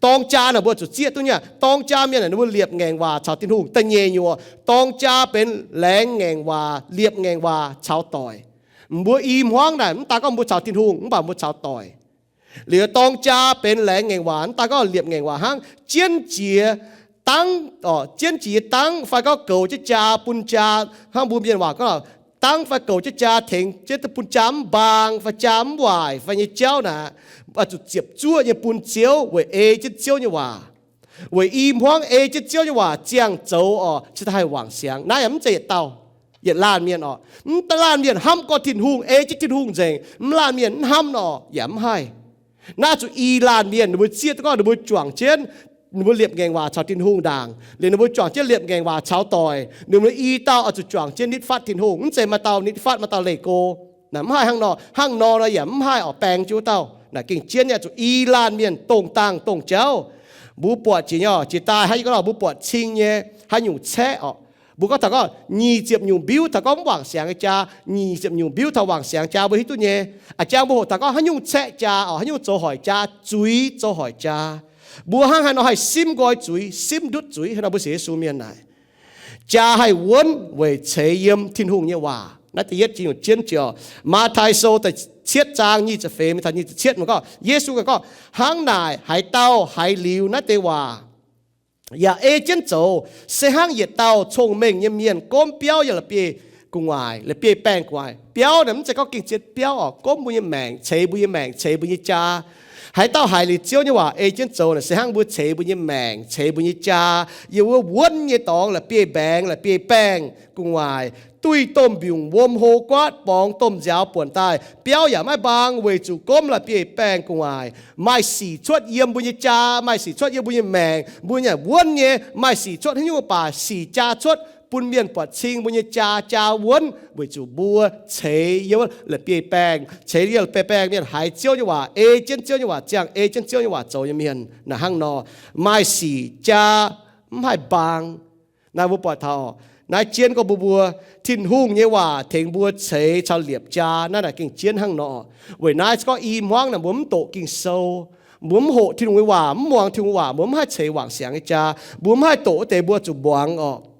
Dorng jaa naaic mbuo zuqc zieqv duqv nyei. Dorng jaa mienh naaic ninh mbuo liepc ngaengc waac caux Tin-Hungh. Da'nyeic nyungc, dorng jaa benx laengz ngaengc waac, liepc ngaengc waac caux doic. Mbuo i hmuangv naaic mv daaih gorngv mbuo caux Tin-Hungh mv baac mbuo caux doic. Liuz dorng jaa benx laengz ngaengc waac, mv daaih gorngv liepc ngaengc waac hnangv. Jienv jiex dangv, jienv jiex dangv fai gorngv goux jienv jaa bun jaa, hnangv mbuo mienh waac gorngv, dangv fai goux jienv jaa tengx jienv bun jaa mv mbaang fai jaa mv waaic fai nyei jauv naaic, oix zuqc ziepc zuoqv nyei bun Ziouv weic ei jienv Ziouv nyei waac. Weic i hmuangv ei jienv Ziouv nyei waac ziangh zoux orqc, cingx daaih haih wangc siangx. Naaiv yaac mv zeiz yietc dauh, yietc laanh mienh orqc. Mv laanh mienh hnamv gorngv Tin-Hungh, ei jienv Tin-Hungh nzengc. Mv laanh mienh mv hnamv nor yaac mv haih. Naaiv zuqc i laanh mienh ninh mbuo zieqv duqv gorngv ninh mbuo juangc jienv ninh mbuo liepc ngaengc waac caux Tin-Hungh ndaangc, liuz ninh mbuo juangc jienv liepc ngaengc waac caux doic. Ninh mbuo i dauh oix zuqc juangc jienv nitv fatv Tin-Hungh, mv zeiz maaih dauh nitv fatv, maaih dauh leih go. Naaic mv haih hnangv nor. Hnangv nor nor yaac mv haih orqc, baeng jienv wuov dauh. Naaic gengh jienv nyei, zuqc i laanh mienh dongh dangh dongh jauv. Mbuo buatc jiex nyei orqc, jiex daaih hnangv yie gorngv nor, mbuo buatc cing nyei haaix nyungc caeqv orqc. Mbuo gorngv taux gorngv nyic ziepc nyungc mbiuv taux gorngv mv wangc siangx nyei jaa, nyic ziepc nyungc mbiuv taux wangc siangx jaa mbuo hiuv duqv nyei. A'jang mbuo hoqc taux gorngv haaix nyungc caeqv jaa orqc, haaix nyungc zoux hoic jaa, zuiz zoux hoic jaa. Mbuo hnangv haaix nor haih simv nqoi zuiz, simv ndutv zuiz hnangv nor mbuo sienx Yesu mienh naaic. Jaa haih wuonv weic ceix yiem Tin-Hungh nyei waac. Naaiv da'yietv jiex nyungc jienv jiex orqc. Matv^tai Sou da'cietv zaang nyic ziepc feix mingh taux nyic ziepc cietv mangc gorngv, Yesu gorngv, hnangv naaic haaix dauh haiz liuz naaiv deix waac yaac ei jienv zoux, se hnangv yietc dauh cong-mengh nyei mienh gomv biauv yiem la'bieiv gu'nguaaic, la'bieiv baengh gu'nguaaic. Biauv naaic mv zeiz gorngv gengh zien biauv orqc, gomv mbuo nyei maengc, ceix mbuo nyei maengc, ceix mbuo nyei jaa. Haaix dauh haiz liuz Ziouv nyei waac ei jienv zoux naaic, se hnangv mbuo ceix mbuo nyei maengc, ceix mbuo nyei jaa yiem wuov wuonv nyei dorngx, la'bieiv mbaengx, la'bieiv baengh gu'nguaaic, duih domh mbiungc wuom hlo guaatv, borngz domh nziaaux buonc daaih, biauv yaac maiv mbaang weic zuqc gomv la'bieiv baengh gu'nguaaic. Maaih sic cuotv yiem mbuo nyei jaa, maaih sic cuotv yiem mbuo nyei maengc, mbuo nyei wuonv nyei, maaih sic cuotv haaix nyungc baac sic jaa cuotv bun mienh buatc cing mbuo nyei jaa, jaa wuonv weic zuqc mbuo ceix yiem la'bieiv baengh, ceix yiem la'bieiv baengh mienh haiz Ziouv nyei waac, ei jienv Ziouv nyei waac ziangh, ei jienv Ziouv nyei waac zoux nyei mienh. Naaic hnangv nor, maaih sic jaa mv haih mbaang. Naaiv mbuo buatc taux naaiv jienv gorngv mbuo, mbuo Tin-Hungh nyei waac tengx mbuo ceix caux liepc jaa, naaiv naaic gengh jienv hnangv nor. Weic naaiv se gorngv i hmuangv naaic mbuo mv doqc Ging-Sou, mbuo mv hoqc Tin-Hungh nyei waac, mv muangx Tin-Hungh waac, mbuo mv haih ceix wangc siangx nyei jaa, mbuo mv haih doqc wuov deix mbuo zuqc muangx orqc.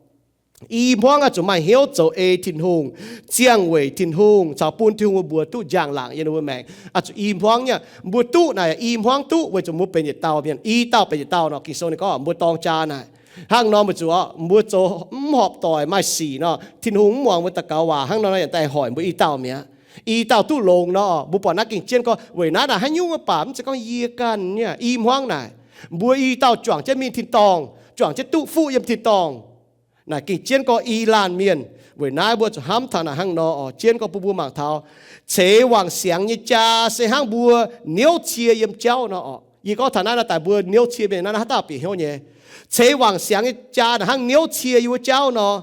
I hmuangv oix zuqc maaih hnyouv zoux ei Tin-Hungh, ziangh weic Tin-Hungh caux bun Tin-Hungh mbuox duqv njang-laangc yiem ninh mbuo maengc. Oix zuqc i hmuangv nyei. Mbuo duqv naaic i hmuangv duqv weic zuqc mbuo benx yietc dauh mienh. I dauh benx yietc dauh nor, Ging-Sou ninh gorngv mbuo dorng jaa naaic. Hnangv nor weic zuqc mbuo zoux mv horpc doic maaih sic nor, Tin-Hungh mv muangx mbuo daux gaux waac. Hnangv nor yaac daaih hoic mbuo i dauh mi'aqv. I dauh duqv longx nor, mbuo buatc naaiv gengh jienv gorngv weic naaiv naaic haaix nyungc mv baac mv zeiz gorngv yie ganh nyei i hmuangv naaic. Mbuo i dauh juangc jienv mingh tin-dorngh, juangc jienv duqv fuqv yiem tin-dorngh. Naaic gengh jienv gorngv i laanh mienh. Weic naaiv mbuo zuqc hnamv taux naaic hnangv nor oc, jienv gorngv bun mbuo mangc taux ceix wangc siangx nyei jaa se hnangv mbuo niouv cie yiem jauv nor oc. Yie gorngv taux naaiv nor daaih mbuo niouv cie mienh naaiv haaix dauh bieqc hnyouv nyei. Ceix wangc siangx nyei jaa naaic hnangv niouv cie yiem wuov jauv nor.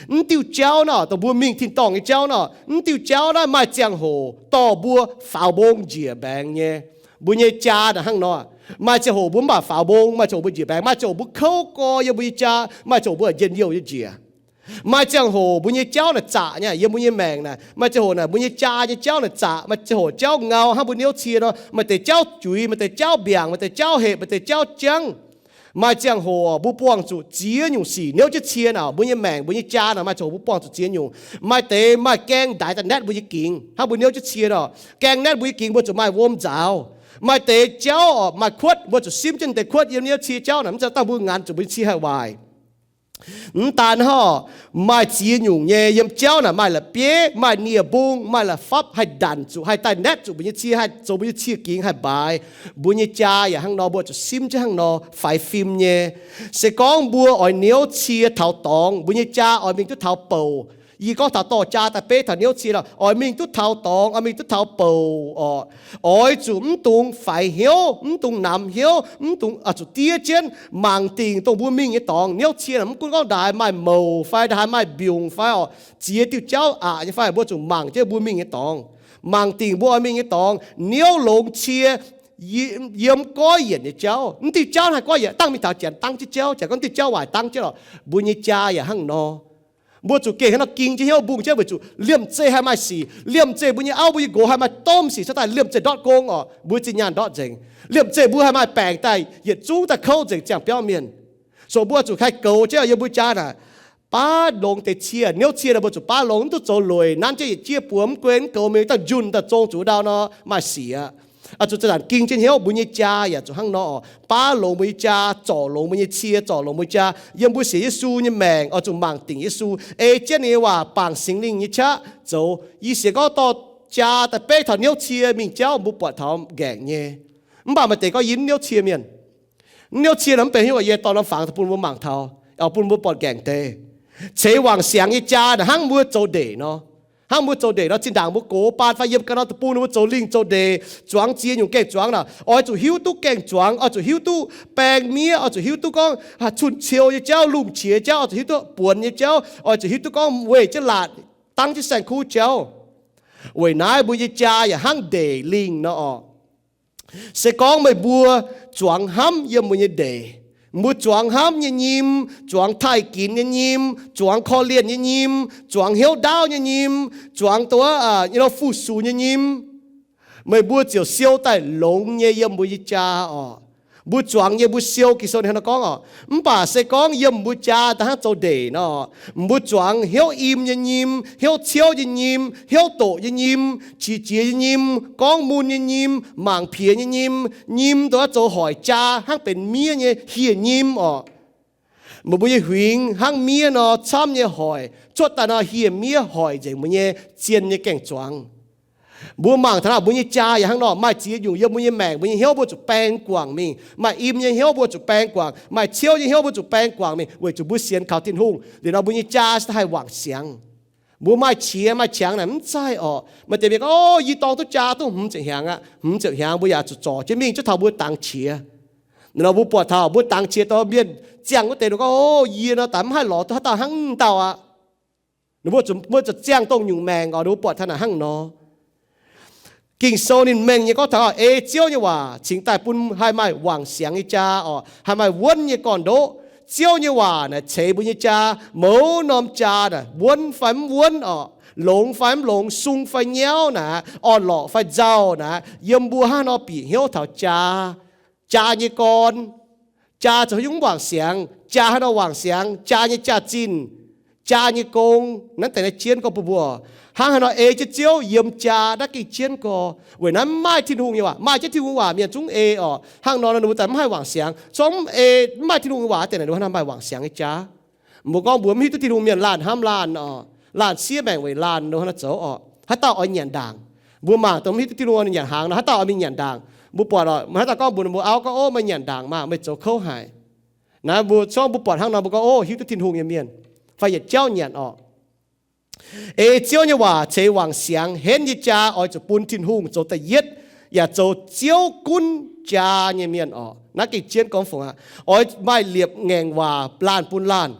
Mv diuh jauv nor, dongh mbuo mingh tin-dorngh nyei jauv nor, mv diuh jauv naaiv maaih ziangh hoc dorh mbuo faaux mbong njiec mbaengx nyei. Mbuo nyei jaa naaic hnangv nor, maaih ziangh hoc mbuo mv baac faaux mbong, maaih ziangh hoc mbuo njiec mbaengx, maaih ziangh hoc mbuo kouv gor yiem mbuo nyei jaa, maaih ziangh hoc mbuo njien-youh nyei njiec. Maaih ziangh hoc mbuo nyei jauv naaic zaqc nyei yiem mbuo nyei maengc naaic. Maaih ziangh hoc naaic mbuo nyei jaa nyei jauv naaic zaqc, maaih ziangh hoc jauv ngau hnangv mbuo niouv cie nor, maaih deix jauv juix, maaih deix jauv mbiaangc, maaih deix jauv hepc, maaih deix jauv jangv. Maaih ziangh hoc mbuo buangh zuqc ziex nyungc sic niouv jienv cie naaic, mbuo nyei maengc, mbuo nyei jaa naaic maaih ziangh hoc mbuo buangh zuqc ziex nyungc. Maaih deix maaih gaeng ndaix daaih naetv mbuo nyei gingx hnangv mbuo niouv jienv cie nor, gaeng naetv mbuo nyei gingx mbuo zuqc maaih wuom nzaaux. Maaih deix jauv oc maaih kuotv, mbuo zuqc simv jienv deix kuotv yiem niouv cie jauv naaic, mv zeiz dangh mbuo nganx zuqc mbuo nyei cie haih waaic. Mv daan hnangv, maaih ziex nyungc nyei yiem jauv naaic maaih la'bieiv, maaih nie-mbung, maaih la'fapv haih ndanc zuqc, haih daaih naetv zuqc mbuo nyei cie, haih zoux mbuo nyei cie gingx haih mbaaix. Mbuo nyei jaa yaac hnangv nor, mbuo zuqc simv jienv hnangv nor faix fim nyei. Se gorngv mbuo oix niouv cie taux dorngx, mbuo nyei jaa oix mingh duqv taux bouc. Yie gorngv taux dorh jaa daaih beiv taux niouv cie lorqc, oix mingh duqv taux dorngx, oix mingh duqv taux bouc oc. Oix zuqc mv dungx faix hnyouv, mv dungx namx hnyouv, mv dungx zuqc diev jienv mangc dingc dongh mbuo mingh nyei dorngx. Niouv cie naaic mv gunv gorngv ndaaix maaih mouc fai ndaaix maaih mbiungc fai oc, ziex diuh jauv aqc nyei fai, mbuo zuqc mangc jienv mbuo mingh nyei dorngx. Mangc dingc mbuo oix mingh nyei dorngx, niouv longx cie yiem goiv yienc nyei jauv. Mv diuh jauv haih goiv yienc, dangh mingh taux janx dangv jienv jauv, janx gorngv diuh jauv waaic dangv jienv lorqc. Mbuo nyei jaa yaac hnangv nor. Mbuo zuqc gengh hnangv nor ging jienv hnyouv mbungh jienv weic zuqc liemh zeih haih maaih sic, liemh zeih mbuo nyei auv mbuo nyei nqox haih maaih domh sic cuotv daaih, liemh zeih ndortv gong oc, mbuo zinh nyaanh ndortv nzengc. Liemh zeih mbuo haih maaih baengc daaih yietc zungv daaih kouv nzengc ziangh biauv mienh. So mbuo zuqc haih goux jienv yiem mbuo jaa naaic, baav longx deix cie, niouv cie naaic mbuo zuqc baav longx, mv duqv zoux lueic nanv jienv yietc jieqv buoz mv guei mv goux mingh dangh njunh daaih zong zuqc ndau nor maaih sic aqv. Oix zuqc zanc-zanc ging jienv hnyouv, mbuo nyei jaa yaac zuqc hnangv nor oc. Baav longx mbuo nyei jaa, zorc longx mbuo nyei cie, zorc longx mbuo jaa. Yiem mbuo sienx Yesu nyei maengc oix zuqc mangc dingc Yesu, ei jienv ninh nyei waac, bangc Singx Lingh nyei qaqv zoux. Yie sienx gorngv dorh jaa daaih beiv taux niouv cie mingh jauv mbuo buatc taux ngaengc nyei. Mv baac maaih deix gorngv yie mv niouv cie mienh. Mv niouv cie nor mv benx haaix nyungc, yie dorh norm fangx daaih bun mbuo mangc taux, oix bun mbuo buatc ngaengc deix. Ceix wangc siangx nyei jaa naaic hnangv mbuo zoux ndeic nor. Hnangv mbuo zoux ndeic nor, zinh ndaangc mbuo gox baan fai yiem ga'naaiv deic-bung nor, mbuo zoux lingh zoux ndeic, zuangx ziex nyungc gaeng-zuangx naaic, oix zuqc hiuv duqv gaeng-zuangx, oix zuqc hiuv duqv baeng miev, oix zuqc hiuv duqv gorngv cunh ciou nyei jauv, lungh qiex jauv, oix zuqc hiuv duqv buonx nyei jauv, oix zuqc hiuv duqv gorngv weih jienv laatc, dangv jienv saeng-kuv jauv. Weic naaiv mbuo nyei jaa yaac hnangv ndeic lingh nor oc. Se gorngv meih mbuo zuangx hnamv yiem mbuo nyei ndeic, mbuo zuangx hnamv nyei nyim, zuangx taaih ginx nyei nyim, zuangx korv-lienh nyei nyim, zuangx hnyouv ndaauv nyei nyim, zuangx dongh wuov nyei nor fu-sux nyei nyim, meih mbuo ziouc siou daaih longx nyei yiem mbuo nyei jaa oc. Mbuo zuangx nyei mbuo siou, Ging-Sou ninh hnangv nor gorngv oc. Mv baac se gorngv yiem mbuo jaa daaih hnangv zoux ndeic nor, mbuo zuangx hnyouv im nyei nyim, hnyouv ciouv nyei nyim, hnyouv doqc nyei nyim, qiex jiez nyei nyim, gorngv mun nyei nyim, mangc piex nyei nyim, nyim dongh wuov zoux hoic jaa hnangv benx miev nyei hieh nyim oc. Meih mbuo nyei huingx hnangv miev nor camv nyei hoic, cuotv daaih nor hieh miev hoic nzengc mbuo nyei zien nyei gaeng-zuangx. Mbuo mangc taux naaic mbuo nyei jaa yaac hnangv nor, maaih ziex nyungc yiem mbuo nyei maengc, mbuo nyei hnyouv mbuo zuqc baeng guangc mingh. Maaih im nyei hnyouv mbuo zuqc baeng guangc, maaih ciouv nyei hnyouv mbuo zuqc baeng guangc mingh, weic zuqc mbuo sienx kaux Tin-Hungh. Liuz nor mbuo nyei jaa se haih wangc siangx. Mbuo maaih qiex maaih qangx naaic mv zaih orqc. Maaih deix mienh gorngv, O, yie dorng duqv jaa duqv hmz ziepc hnyangx aqv. Hmz ziepc hnyangx mbuo yaac zuqc zorc jienv mingh jienv taux mbuo dangx qiex. Liuz nor mbuo buatc taux mbuo dangx qiex dongh mienh ziangh wuov deix nor gorngv, O, yie nor daaih mv haih lorz duqv haaix dauh hnangv wuov dauh aqv. Ninh mbuo zuqc, mbuo zuqc ziangh dongh nyungc maengc orqc, ninh mbuo buatc taux naaic hnangv nor. Ging-Sou ninh mengh nyei gorngv taux ei Ziouv nyei waac cingx daaih bun haih maaih wangc siangx nyei jaa orqc, haih maaih wuonv nyei gorn-ndoqv. Ziouv nyei waac naaic ceix mbuo nyei jaa, mouz norm jaa naaic wuonv fai mv wuonv orqc, longx fai mv longx, sung fai nyauv naaic, orn-lorqc fai nzauh naaic, yiem mbuo hnangv nor bieqc hnyouv taux jaa, jaa nyei gorn, jaa zoux haaix nyungc mv wangc siangx, jaa haaix nor wangc siangx, jaa nyei jaax-zinh, jaa nyei gong. Naaiv deix naaiv jienv gorngv bun mbuo, hnangv haaix nor ei jienv Ziouv yiem jaa naaiv gengh jienv gorx. Weic naaiv mv maaih Tin-Hungh nyei waac, maaih jienv Tin-Hungh waac mienh zungv ei orqc. Hnangv nor ninh mbuo daaih mv haih wangc siangx. Corc mv ei, mv maaih Tin-Hungh nyei waac deix naaic ninh mbuo hnangv haaix nor maaih wangc siangx nyei jaa? Mbuo gorngv mbuo mv hiuv duqv Tin-Hungh, mienh laanh hnamv laanh orqc, laanh siev maengc weic laanh, ninh mbuo hnangv haaix nor zoux orqc? Haaix dauh oix nyanc ndaangc? Mbuo mangc dongh mv hiuv duqv Tin-Hungh nyanc hnaangx nor, haaix dauh oix mingh nyanc ndaangc? Mbuo buatc orqc, haaix dauh gorngv mbuox ninh mbuo auv gorngv, Ov, meih nyanc ndaangc maah, meih zoux kouv haic. Naaiv mbuo corc mbuo buatc hnangv nor mbuo gorngv, Ov, hiuv duqv Tin-Hungh nyei mienh fai yietc jauv nyanc orqc. Ei Ziouv nyei waac ceix wangc siangx henv nyei jaa oix zuqc bun Tin-Hungh zoux da'yietv, yaac zoux Ziouv gunv jaa nyei mienh orqc. Naaiv gengh jienv gorngv fungc aqv. Oix maaih liepc ngaengc waac laanh bun laanh.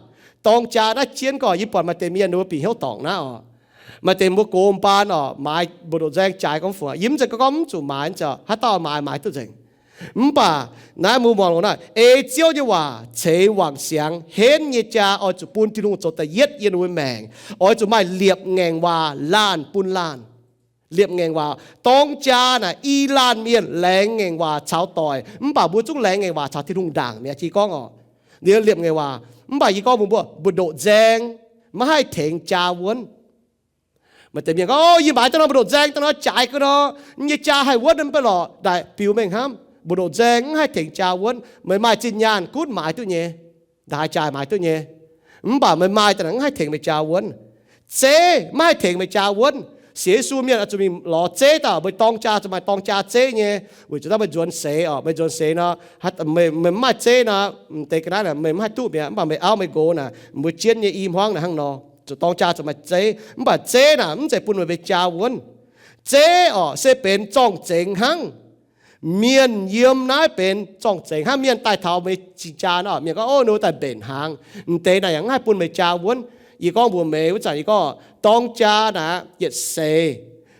Dorng jaa naaiv jienv gorx, yie buatc maaih deix mienh ninh mbuo bieqc hnyouv dorngc naaiv orqc. Maaih deix mbuo gox mbaan orqc, maaiz mbu'ndoqc nzaeng jaaix gorngv fungc aqv. Yie mv zeiz gorngv mv zuqc maaiz, mv zeiz haaix dauh maaiz, maaiz duqv nzengc. Mv baac naaiv mbuo muangx longx naaiv, ei Ziouv nyei waac ceix wangc siangx henv nyei jaa oix zuqc bun Tin-Hungh zoux da'yietv yiem ninh mbuo maengc. Oix zuqc maaih liepc ngaengc waac laanh bun laanh. Liepc ngaengc waac, dorng jaa naaic i laanh mienh laengz ngaengc waac caux doic, mv baac mbuo zungv laengz ngaengc waac caux Tin-Hungh ndaangc mi'aqv. Jiex gorngv orqc, liepc ngaengc waac, mv baac yie gorngv mbuo, mbu'ndoqc nzaeng maiv haih tengx jaa wuonv. Maaih deix mienh gorngv, Yie maaiz daaih nor mbu'ndoqc nzaeng daaih nor, jaaix ga'nor, yie nyei jaa haih wuonv mv bei lorqc. Naaic biux mengh hnamv, mbu'ndoqc nzaeng mv haih tengx jaa wuonv. Meih maaih zinh nyaanh gunv maaiz duqv nyei, ndaaix jaaix maaiz duqv nyei, mv baac meih maaih daaih naaic mv haih tengx meih jaa wuonv. Zeiv maiv haih tengx meih jaa wuonv. Sienx Yesu mienh oix zuqc mingh lorz zeiv daaih, meih dorng jaa zuqc maaih dorng jaa zeiv nyei, weic zuqc naaiv meih nzuonx seix orqc. Meih nzuonx seix nor, meih mv maaih zeiv nor, m'deix ga'naaiv meih mv haih duqv mi'aqv. Mv baac meih auv meih nqox naaic, mbuo jienv nyei i hmuangv naaic hnangv nor, zuqc dorng jaa zuqc maaih zeiv. Mv baac zeiv naaic mv zeiz bun meih mbuo jaa wuonv. Zeiv orqc se benx zorng-zengx hnangv. Mienh yiem naaiv benx zorng-zengx hnangv. Mienh daaih taux meih cing-jaa nor, mienh gorngv, Ov, ninh mbuo daaih mbenc hnaangx. M'deix naaic yaac mv haih bun meih jaa wuonv. Yie gorngv mbuox meih wuov zanc, yie gorngv dorng jaa naaic yietc seix,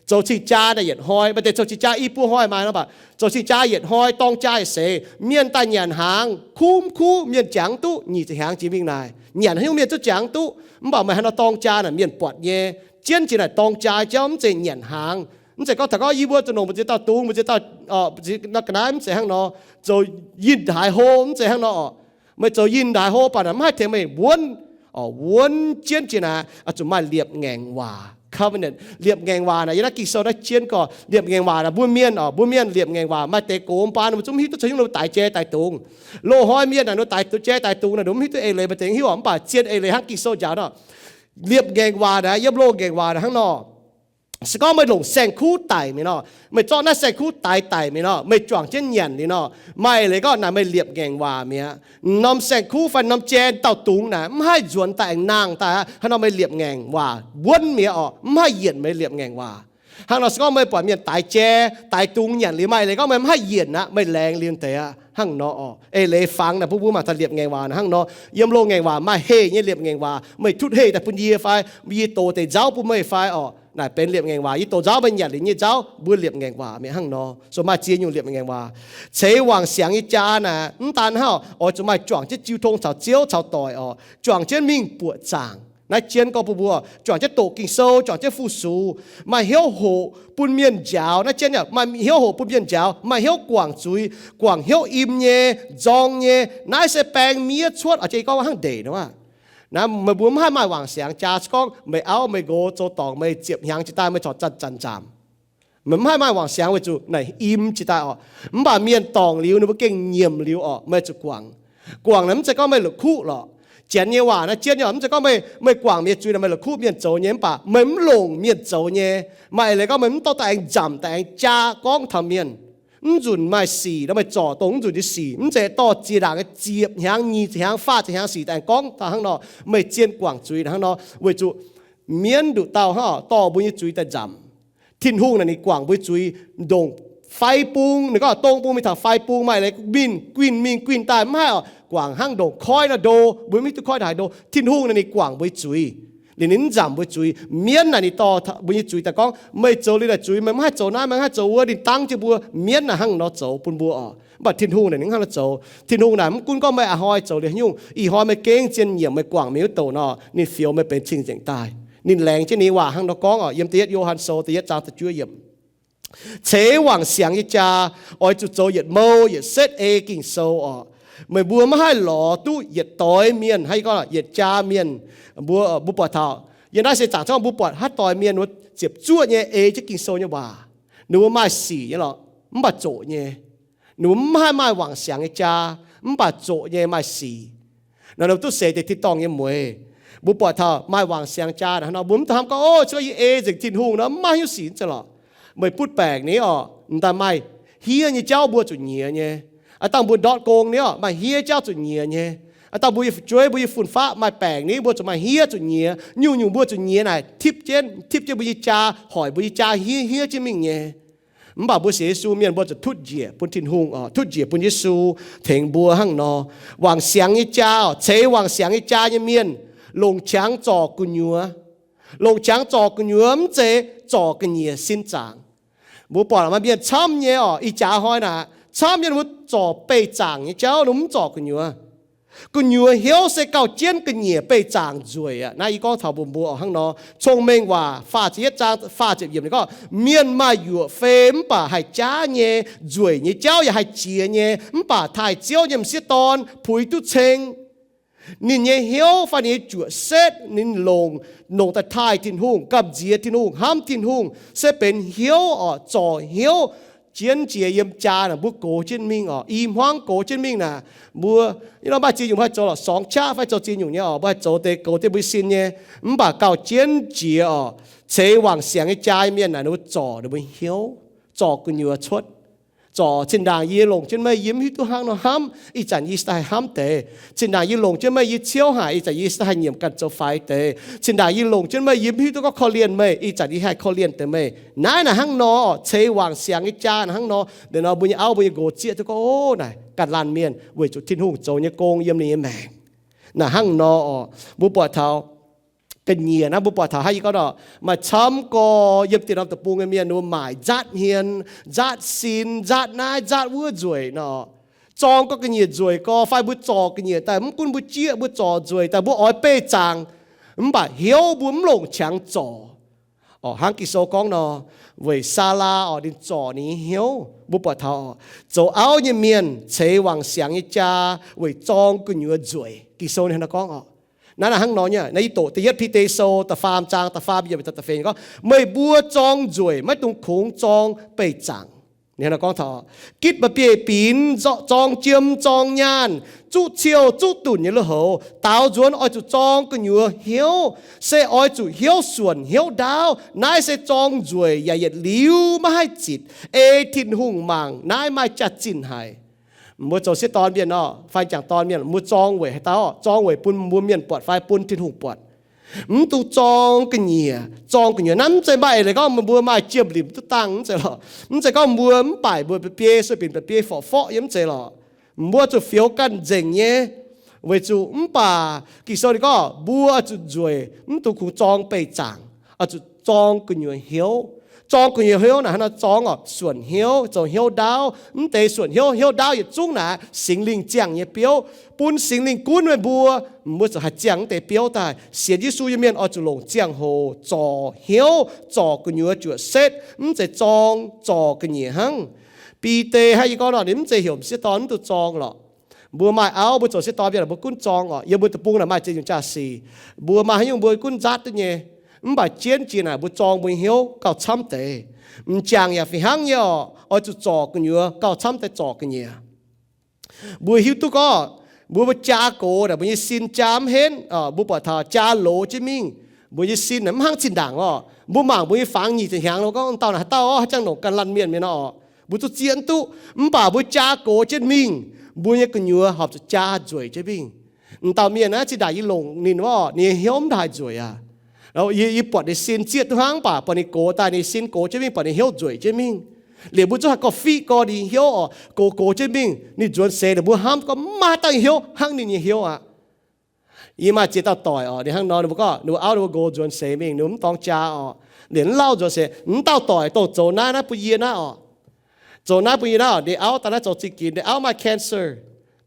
zoux cing-jaa naaic yietc hnoi. Maaih deix zoux cing-jaa i buo hnoi maaih nor, mv baac zoux cing-jaa yietc hnoi, dorng jaa yietc seix. Mienh daaih nyanc hnaangx, kuv mv kuv, mienh jangx duqv nyic ziepc hnyangx jiex mingh naaic, nyanc haaix nyungc mienh zungv jangx duqv. Mv baac meih hnangv nor dorng jaa naaic mienh buatc nyei. Jienv jiex naaic dorng jaa jauv mv zeiz nyanc hnaangx. Mv zeiz gorngv taux gorngv yie mbuo zuqc longc mbu'ziex dauh dungz, mbu'ziex dauh, mbu'ziex ga'naaiv, mv zeiz hnangv nor. Zoux yinh ndaix hlo mv zeiz hnangv nor orqc. Meih zoux yinh ndaix hlo baac naaic mv haih tengx meih wuonv orqc. Wuonv jienv jiex naaic oix zuqc maaih liepc ngaengc waac, covenant. Liepc ngaengc waac naaic yiem naaiv Ging-Sou naaiv jienv gorx. Liepc ngaengc waac naaic mbuo mienh orqc, mbuo mienh liepc ngaengc waac maaih deix gox mbaan mbuo zungv mv hiuv duqv, caux hnyouv ninh mbuo daix jai daix dungz. Loz-hnoi mienh naaic ninh mbuo daix jai daix dungz naaic ninh mbuo mv hiuv duqv eix leiz maaih deix hiuv orqc. Mv baac zien eix leiz hnangv Ging-Sou njaaux nor, liepc ngaengc waac naaic yiem loz-ngaengc waac naaic hnangv nor. Se gorngv meih longc saeng-kuv daic mi'aqv nor, meih zorqv naaiv saeng-kuv daix daic mi'aqv nor, meih juangc jienv nyanc liuz nor, maaih eix leiz gorngv naaic meih liepc ngaengc waac mi'aqv. Norm saeng-kuv fai norm jai dauh dungz naaic mv haih nzuonx daaih aengx nangh daaih aqv. Hnangv nor meih liepc ngaengc waac wuonv mi'aqv orqc, mv haih yienc meih liepc ngaengc waac. Hnangv nor se gorngv meih buatc mienh daix jai daix dungz nyanc liuz, maaih eix leiz gorngv meih mv haih yienc aqv, meih laengz liuz deix aqv. Hnangv nor orqc, eix leiz fangx naaic bun mbuo mangc taux liepc ngaengc waac naaic hnangv nor. Yiem loz-ngaengc waac maaih heh nyei liepc ngaengc waac. Meih tutv heh daaih bun yie fai yie dox deix nzauv bun meih fai orqc? Naaic benx liepc ngaengc waac. Yie dox nzauv, meih nyanc liuz nyei nzauv, mbuo liepc ngaengc waac mi'aqv hnangv nor. So maaih ziex nyungc liepc ngaengc waac. Ceix wangc siangx nyei jaa naaic mv daan hnangv oix zuqc maaih juangc jienv jiu tong caux ziouv caux doic orqc, juangc jienv mingh buoqc zaangc. Naaiv jienv gorngv bun mbuo juangc jienv doqc Ging-Sou, juangc jienv fu-sux, maaih hnyouv hoqc bun mienh njaaux. Naaiv jienv maaih hnyouv hoqc bun mienh njaaux, maaih hnyouv guangc zuiz, guangc hnyouv im nyei, nzorng nyei. Naaiv se baeng miev cuotv oc. Jiex gorngv hnangv ndeic nor aqv. Naaiv meih mbuo mv haih maaih wangc siangx jaa se gorngv meih auv meih nqox zoux dorngc meih ziepc hnyangx jiex daaih meih corc zanc-zanc nzamc. Meih mv haih maaih wangc siangx weic zuqc naaic im jiex daaih orqc. Mv baac mienh dorngc liuz ninh mbuo gengh nyiemc liuz orqc, meih zuqc guangc. Guangc naaic mv zeiz gorngv meih la'kuqv lorqc. Janx nyei waac naaiv jienv nyei, mv zeiz gorngv meih, meih guangc mienh zuiz naaic meih la'kuqv mienh zoux nyei, mv baac meih mv longc mienh zoux nyei. Maaih eix leiz gorngv meih mv dorh daaih aengx nzamc daaih aengx jaa gorngv taux mienh. Mv nzunc maaih sic nor meih zorc dongh mv nzunc nyei sic, mv zeiz dorh ziex ndaangc nyei ziepc hnyangx, nyic ziepc hnyangx, faah ziepc hnyangx sic daaih aengx gorngv taux hnangv nor. Meih zien guangc zuiz hnangv nor weic zuqc mienv nduqc dauh hnangv dorh mbuo nyei zuiz daaih nzamc. Tin-Hungh naaic ninh guangc mbuo zuiz ndongc fai bung. Ninh gorngv dong bung mingh taux fai bung, maaih leiz mingh guinh mingh guinh daaih mv haih orqc, guangc hnangv ndongc koiv nor ndo. Mbuo mv hiuv duqv koiv haaix ndo. Tin-Hungh naaic ninh guangc mbuo zuiz. Ninh, ninh mv nzamc mbuo zuiz. Mienv naaic ninh dorh mbuo nyei zuiz daaih gorngv meih zoux liuz naaic zuiz, meih mv haih zoux naaiv, meih mv haih zoux wuov. Ninh dangv jienv mbuo, mienv naaic hnangv nor zoux bun mbuo orqc. Mv baac Tin-Hungh naaic ninh hnangv nor zoux. Tin-Hungh naaic mv gunv gorngv meih a'hnoi zoux liuz haaix nyungc, ih hnoi meih gengh zien nyiemc, meih guangc mingh wuov douc nor, ninh fioux meih benx cing-nzengc daaih. Ninh laengz jienv ninh nyei waac hnangv nor gorngv orqc. Yiem da'yietv Yo^han Sou da'yietv zaang da'juov yiemc. Ceix wangc siangx nyei jaa oix zuqc zoux yietc mou yietc setv ei Ging-Sou orqc. Meih mbuo maiv haih lorz duqv yietc doix mienh, haiz gorngv yietc jaa mienh. Mbuo, mbuo buatc taux yiem naaiv se zaangc gorngv mbuo buatc haaix doix mienh wuov ziepc zuoqv nyei ei jienv Ging-Sou nyei waac. Ninh mbuo maaih sic nyei lorqc, mv baac zoqc nyei. Ninh mbuo mv haih maaih wangc siangx nyei jaa, mv baac zoqc nyei maaih sic. Nor ninh mbuo duqv seix deix tin-dorngh nyei mueiz. Mbuo buatc taux maaih wangc siangx jaa naaic nor, mbuo mv dungx hnamv gorngv, o, se gorngv yie ei nzengc Tin-Hungh nor, mv maaih haaix nyungc sic nor, zeiz lorqc. Meih butv baengc ni orqc, m'daaih maaih hiev nyei jauv mbuo zuqc nyiex nyei. Aa, dangh mbuo ndortv gong ni orqc, maaih hiev jauv zuqc nyiex nyei. Aa, dangh mbuo yiem fu'jueiv, mbuo yiem fun-faqv maaih baengc ni, mbuo zuqc maaih hiev zuqc nyiex. Nyungc-nyungc mbuo zuqc nyiex naaic tipv jienv, tipv jienv mbuo nyei jaa, hoic mbuo nyei jaa hiev hiev jienv mingh nyei. Mv baac mbuo sienx Yesu mienh mbuo zuqc tutv njiec bun Tin-Hungh oc, tutv njiec bun Yesu tengx mbuo hnangv nor. Wangc siangx nyei jaa oc, ceix wangc siangx nyei jaa nyei mienh longc qangx zorc gu'nyuoz. Longc qangx zorc gu'nyuoz mv zeiz zorc ga'nyiec sin zaangc. Mbuo buatc maaih mienh camv nyei oc, ih jaax hnoi naaic camv nyei, ninh mbuo zorc beih zaangc nyei jauv, ninh mbuo mv zorc gu'nyuoz. Gu'nyuoz hnyouv se gauh jienv ga'nyiec beih zaangc nzueic aqv. Naaiv yie gorngv taux mbuox mbuo oc hnangv nor. Cong-Mengh Waac faah ziepc yietv zaang faah ziepc yiemc ninh gorngv, mienh maaih yuoqc fei mv baac haih jaav nyei, nzueic nyei jauv yaac haih jiex nyei, mv baac taaih Ziouv nyei m'sieqv dorn puix duqv ceng. Ninh nyei hnyouv fai ninh nyei juoqc setv, ninh longc, longc daaih taaih Tin-Hungh, gamh nziex Tin-Hungh, hnamv Tin-Hungh, se benx hnyouv oc, zorc hnyouv jienv jiex yiem jaa naaic mbuo gox jienv mingh oc, i hmuangv gox jienv mingh naaic. Mbuo, yie nor maaih ziex nyungc mbuo haih zoux lorqc, sorngx qaqv fai zoux ziex nyungc nyei oc, mbuo haih zoux deix goux deix mbuo nyei sin nyei. Mv baac gauh jienv jiex oc, ceix wangc siangx nyei jaa mienh naaic, ninh mbuo zorc ninh mbuo hnyouv, zorc gu'nyuoz cuotv. Zorc zinh ndaangc yie longc jienv meih, yie mv hiuv duqv hnangv nor hnamv, ih zanc yie se daaih haih hnamv deix. Zinh ndaangc yie longc jienv meih, yie ciouv haic, ih zanc yie se daaih haih nyiemc ganh zoux faix deix. Zinh ndaangc yie longc jienv meih, yie mv hiuv duqv gorngv korv-lienh meih, ih zanc yie haih korv-lienh deix meih. Naaiv naaic hnangv nor, ceix wangc siangx nyei jaa naaic hnangv nor. Liuz nor mbuo nyei auv, mbuo nyei nqox zieqv duqv gorngv, o, naaic ganh laanh mienh weic zuqc Tin-Hungh zoux nyei gong yiem ninh nyei maengc. Naaic hnangv nor oc, mbuo buatc taux ga'nyiec naaiv, mbuo buatc taux haaix, yie gorngv nor, maaih camv gorx yiem dieh norm deic-bung nyei mienh, ninh mbuo maaic nzaatv hmien, nzaatv sin, nzaatv naaiv, nzaatv wuov nzueic nor. Zorng gorx ga'nyiec nzueic gorx, fai mbuo zorc ga'nyiec daaih, mv gunv mbuo jieqv, mbuo zorc nzueic daaih, mbuo oix beih zaangc, mv baac hnyouv mbuo mv longc qangx zorc. Oc, hnangv Ging-Sou gorngv nor, weic Saalaa oc, ninh zorc ninh nyei hnyouv. Mbuo buatc taux oc, zoux auv nyei mienh ceix wangc siangx nyei jaa weic zorng gu'nyuoz nzueic. Ging-Sou ninh hnangv nor gorngv oc. Naaiv naaic hnangv nor nyei. Naaiv yie doqc da'yietv Bide Sou da'faam zaang da'faam yiemc da'faam yiemc gorngv, meih mbuo zorng nzueic maiv dungx kungx zorng beih zaangc. Ninh hnangv nor gorngv taux, gitv mba'bieiv-binx, zorng jiem, zorng nyaanh, zuqv ciouh, zuqv dunc nyei lui-houx, daaux nzuonx oix zuqc zorng gu'nyuoz hnyouv, se oix zuqc hnyouv suonc hnyouv ndaauv. Naaiv se zorng nzueic yaac yietc liuz maiv haih zitc. Ei Tin-Hungh mangc naaiv maaih jaax-zinh haic. Mbuo zoux sieqv dorn mienh nor, fai m'jangc dorn mienh, mbuo zorng weic haaix dauh? Zorng weic bun mbuo mienh buatc fai bun Tin-Hungh buatc? Mv dungx zorng ga'nyiec. Zorng gu'nyuoz naaiv mv zeiz maaih eix leiz gorngv meih mbuo maaih jiem-limc duqv dangh, mv zeiz lorqc. Mv zeiz gorngv mbuo mv baac mbuo biei biei, sueih binc biei biei forqv forqv yiem, mv zeiz lorqc. Mbuo zuqc fioux ganh nzengc nyei. Weic zuqc mv baac Ging-Sou ninh gorngv mbuo zuqc nzueic, mv dungx kungx zorng beih zaangc, oix zuqc zorng gu'nyuoz hnyouv. Zorng gu'nyuoz hnyouv naaic hnangv nor zorng oc, suonc hnyouv, zoux hnyouv ndaauv. Mv deix suonc hnyouv, hnyouv ndaauv yietc zungv naaic Singx Lingh ziangh nyei biouv, bun Singx Lingh gunv meih mbuo. Mbuo zuqc haih ziangh mv deix biouv daaih. Sienx Yesu nyei mienh oix zuqc longc ziangh hoc zorc hnyouv, zorc gu'nyuoz juoqc setv, mv zeiz zorng zorc ga'nyiec hnangv. Bide hnangv yie gorngv nor, ninh mv zeiz heuc m'sieqv dorn mv dungx zorng lorqc. Mbuo maaih auv, mbuo zoux sieqv dorn mienh, mbuo gunv zorng oc. Yiem mbuo deic-bung naaic maaih ziex nyungc jaa-sic. Mbuo maaih haaix nyungc mbuo gunv nzaatv duqv nyei. Mv baac jienv jiex naaic mbuo zorng mbuo nyei hnyouv gauh camv deix. M'jangc yaac fih hnangv nyei oc. Oix zuqc zorc gu'nyuoz gauh camv deix zorc ga'nyiec. Mbuo hiuv duqv gorngv mbuo, mbuo jaa gox naaic mbuo nyei sin jaa mv henv, mbuo buatc taux jaa loz jienv mingh. Mbuo nyei sin naaic mv hnangv zinh ndaangc oc. Mbuo mangc mbuo nyei fangx nyic ziepc hnyangx, mbuo gorngv dauh naaic haaix dauh oc, haaix jangx nongc ganh laanh mienh mienh nor oc. Mbuo duqv zieqv duqv, mv baac mbuo jaa gox jienv mingh, mbuo nyei gu'nyuoz horpc zuqc jaa nzueic jienv mingh. M'dauh mienh naaiv zinh ndaangc yie longc ninh wuov, ninh nyei hnyouv mv ndaaih nzueic aqv. Yie, yie buatc ninh sin zieqv duqv hnangv, mv baac buatc ninh gox daaih, ninh sin gox jienv mingh, buatc ninh hnyouv nzueic jienv mingh. Liemh mbuo zungv haih gorngv fiqv gorx ninh hnyouv oc, gox gox jienv mingh. Ninh nzuonx seix ninh mbuo hnamv gorngv mv maaih haaix dauh nyei hnyouv hnangv ninh nyei hnyouv aqv. Yie maaih ziex dauh doic oc, ninh hnangv nor, ninh mbuo gorngv ninh mbuo auv ninh mbuo gox nzuonx seix mingh, ninh mbuo mv dorng jaa oc. Liemh mv lauh nzuonx seix, mv dauh doic dongh zoux naaiv, naaiv bun yie naaiv oc. Zoux naaiv bun yie naaiv oc, ninh auv daaih naaiv zoux zingh ginx, ninh auv maaih cancer.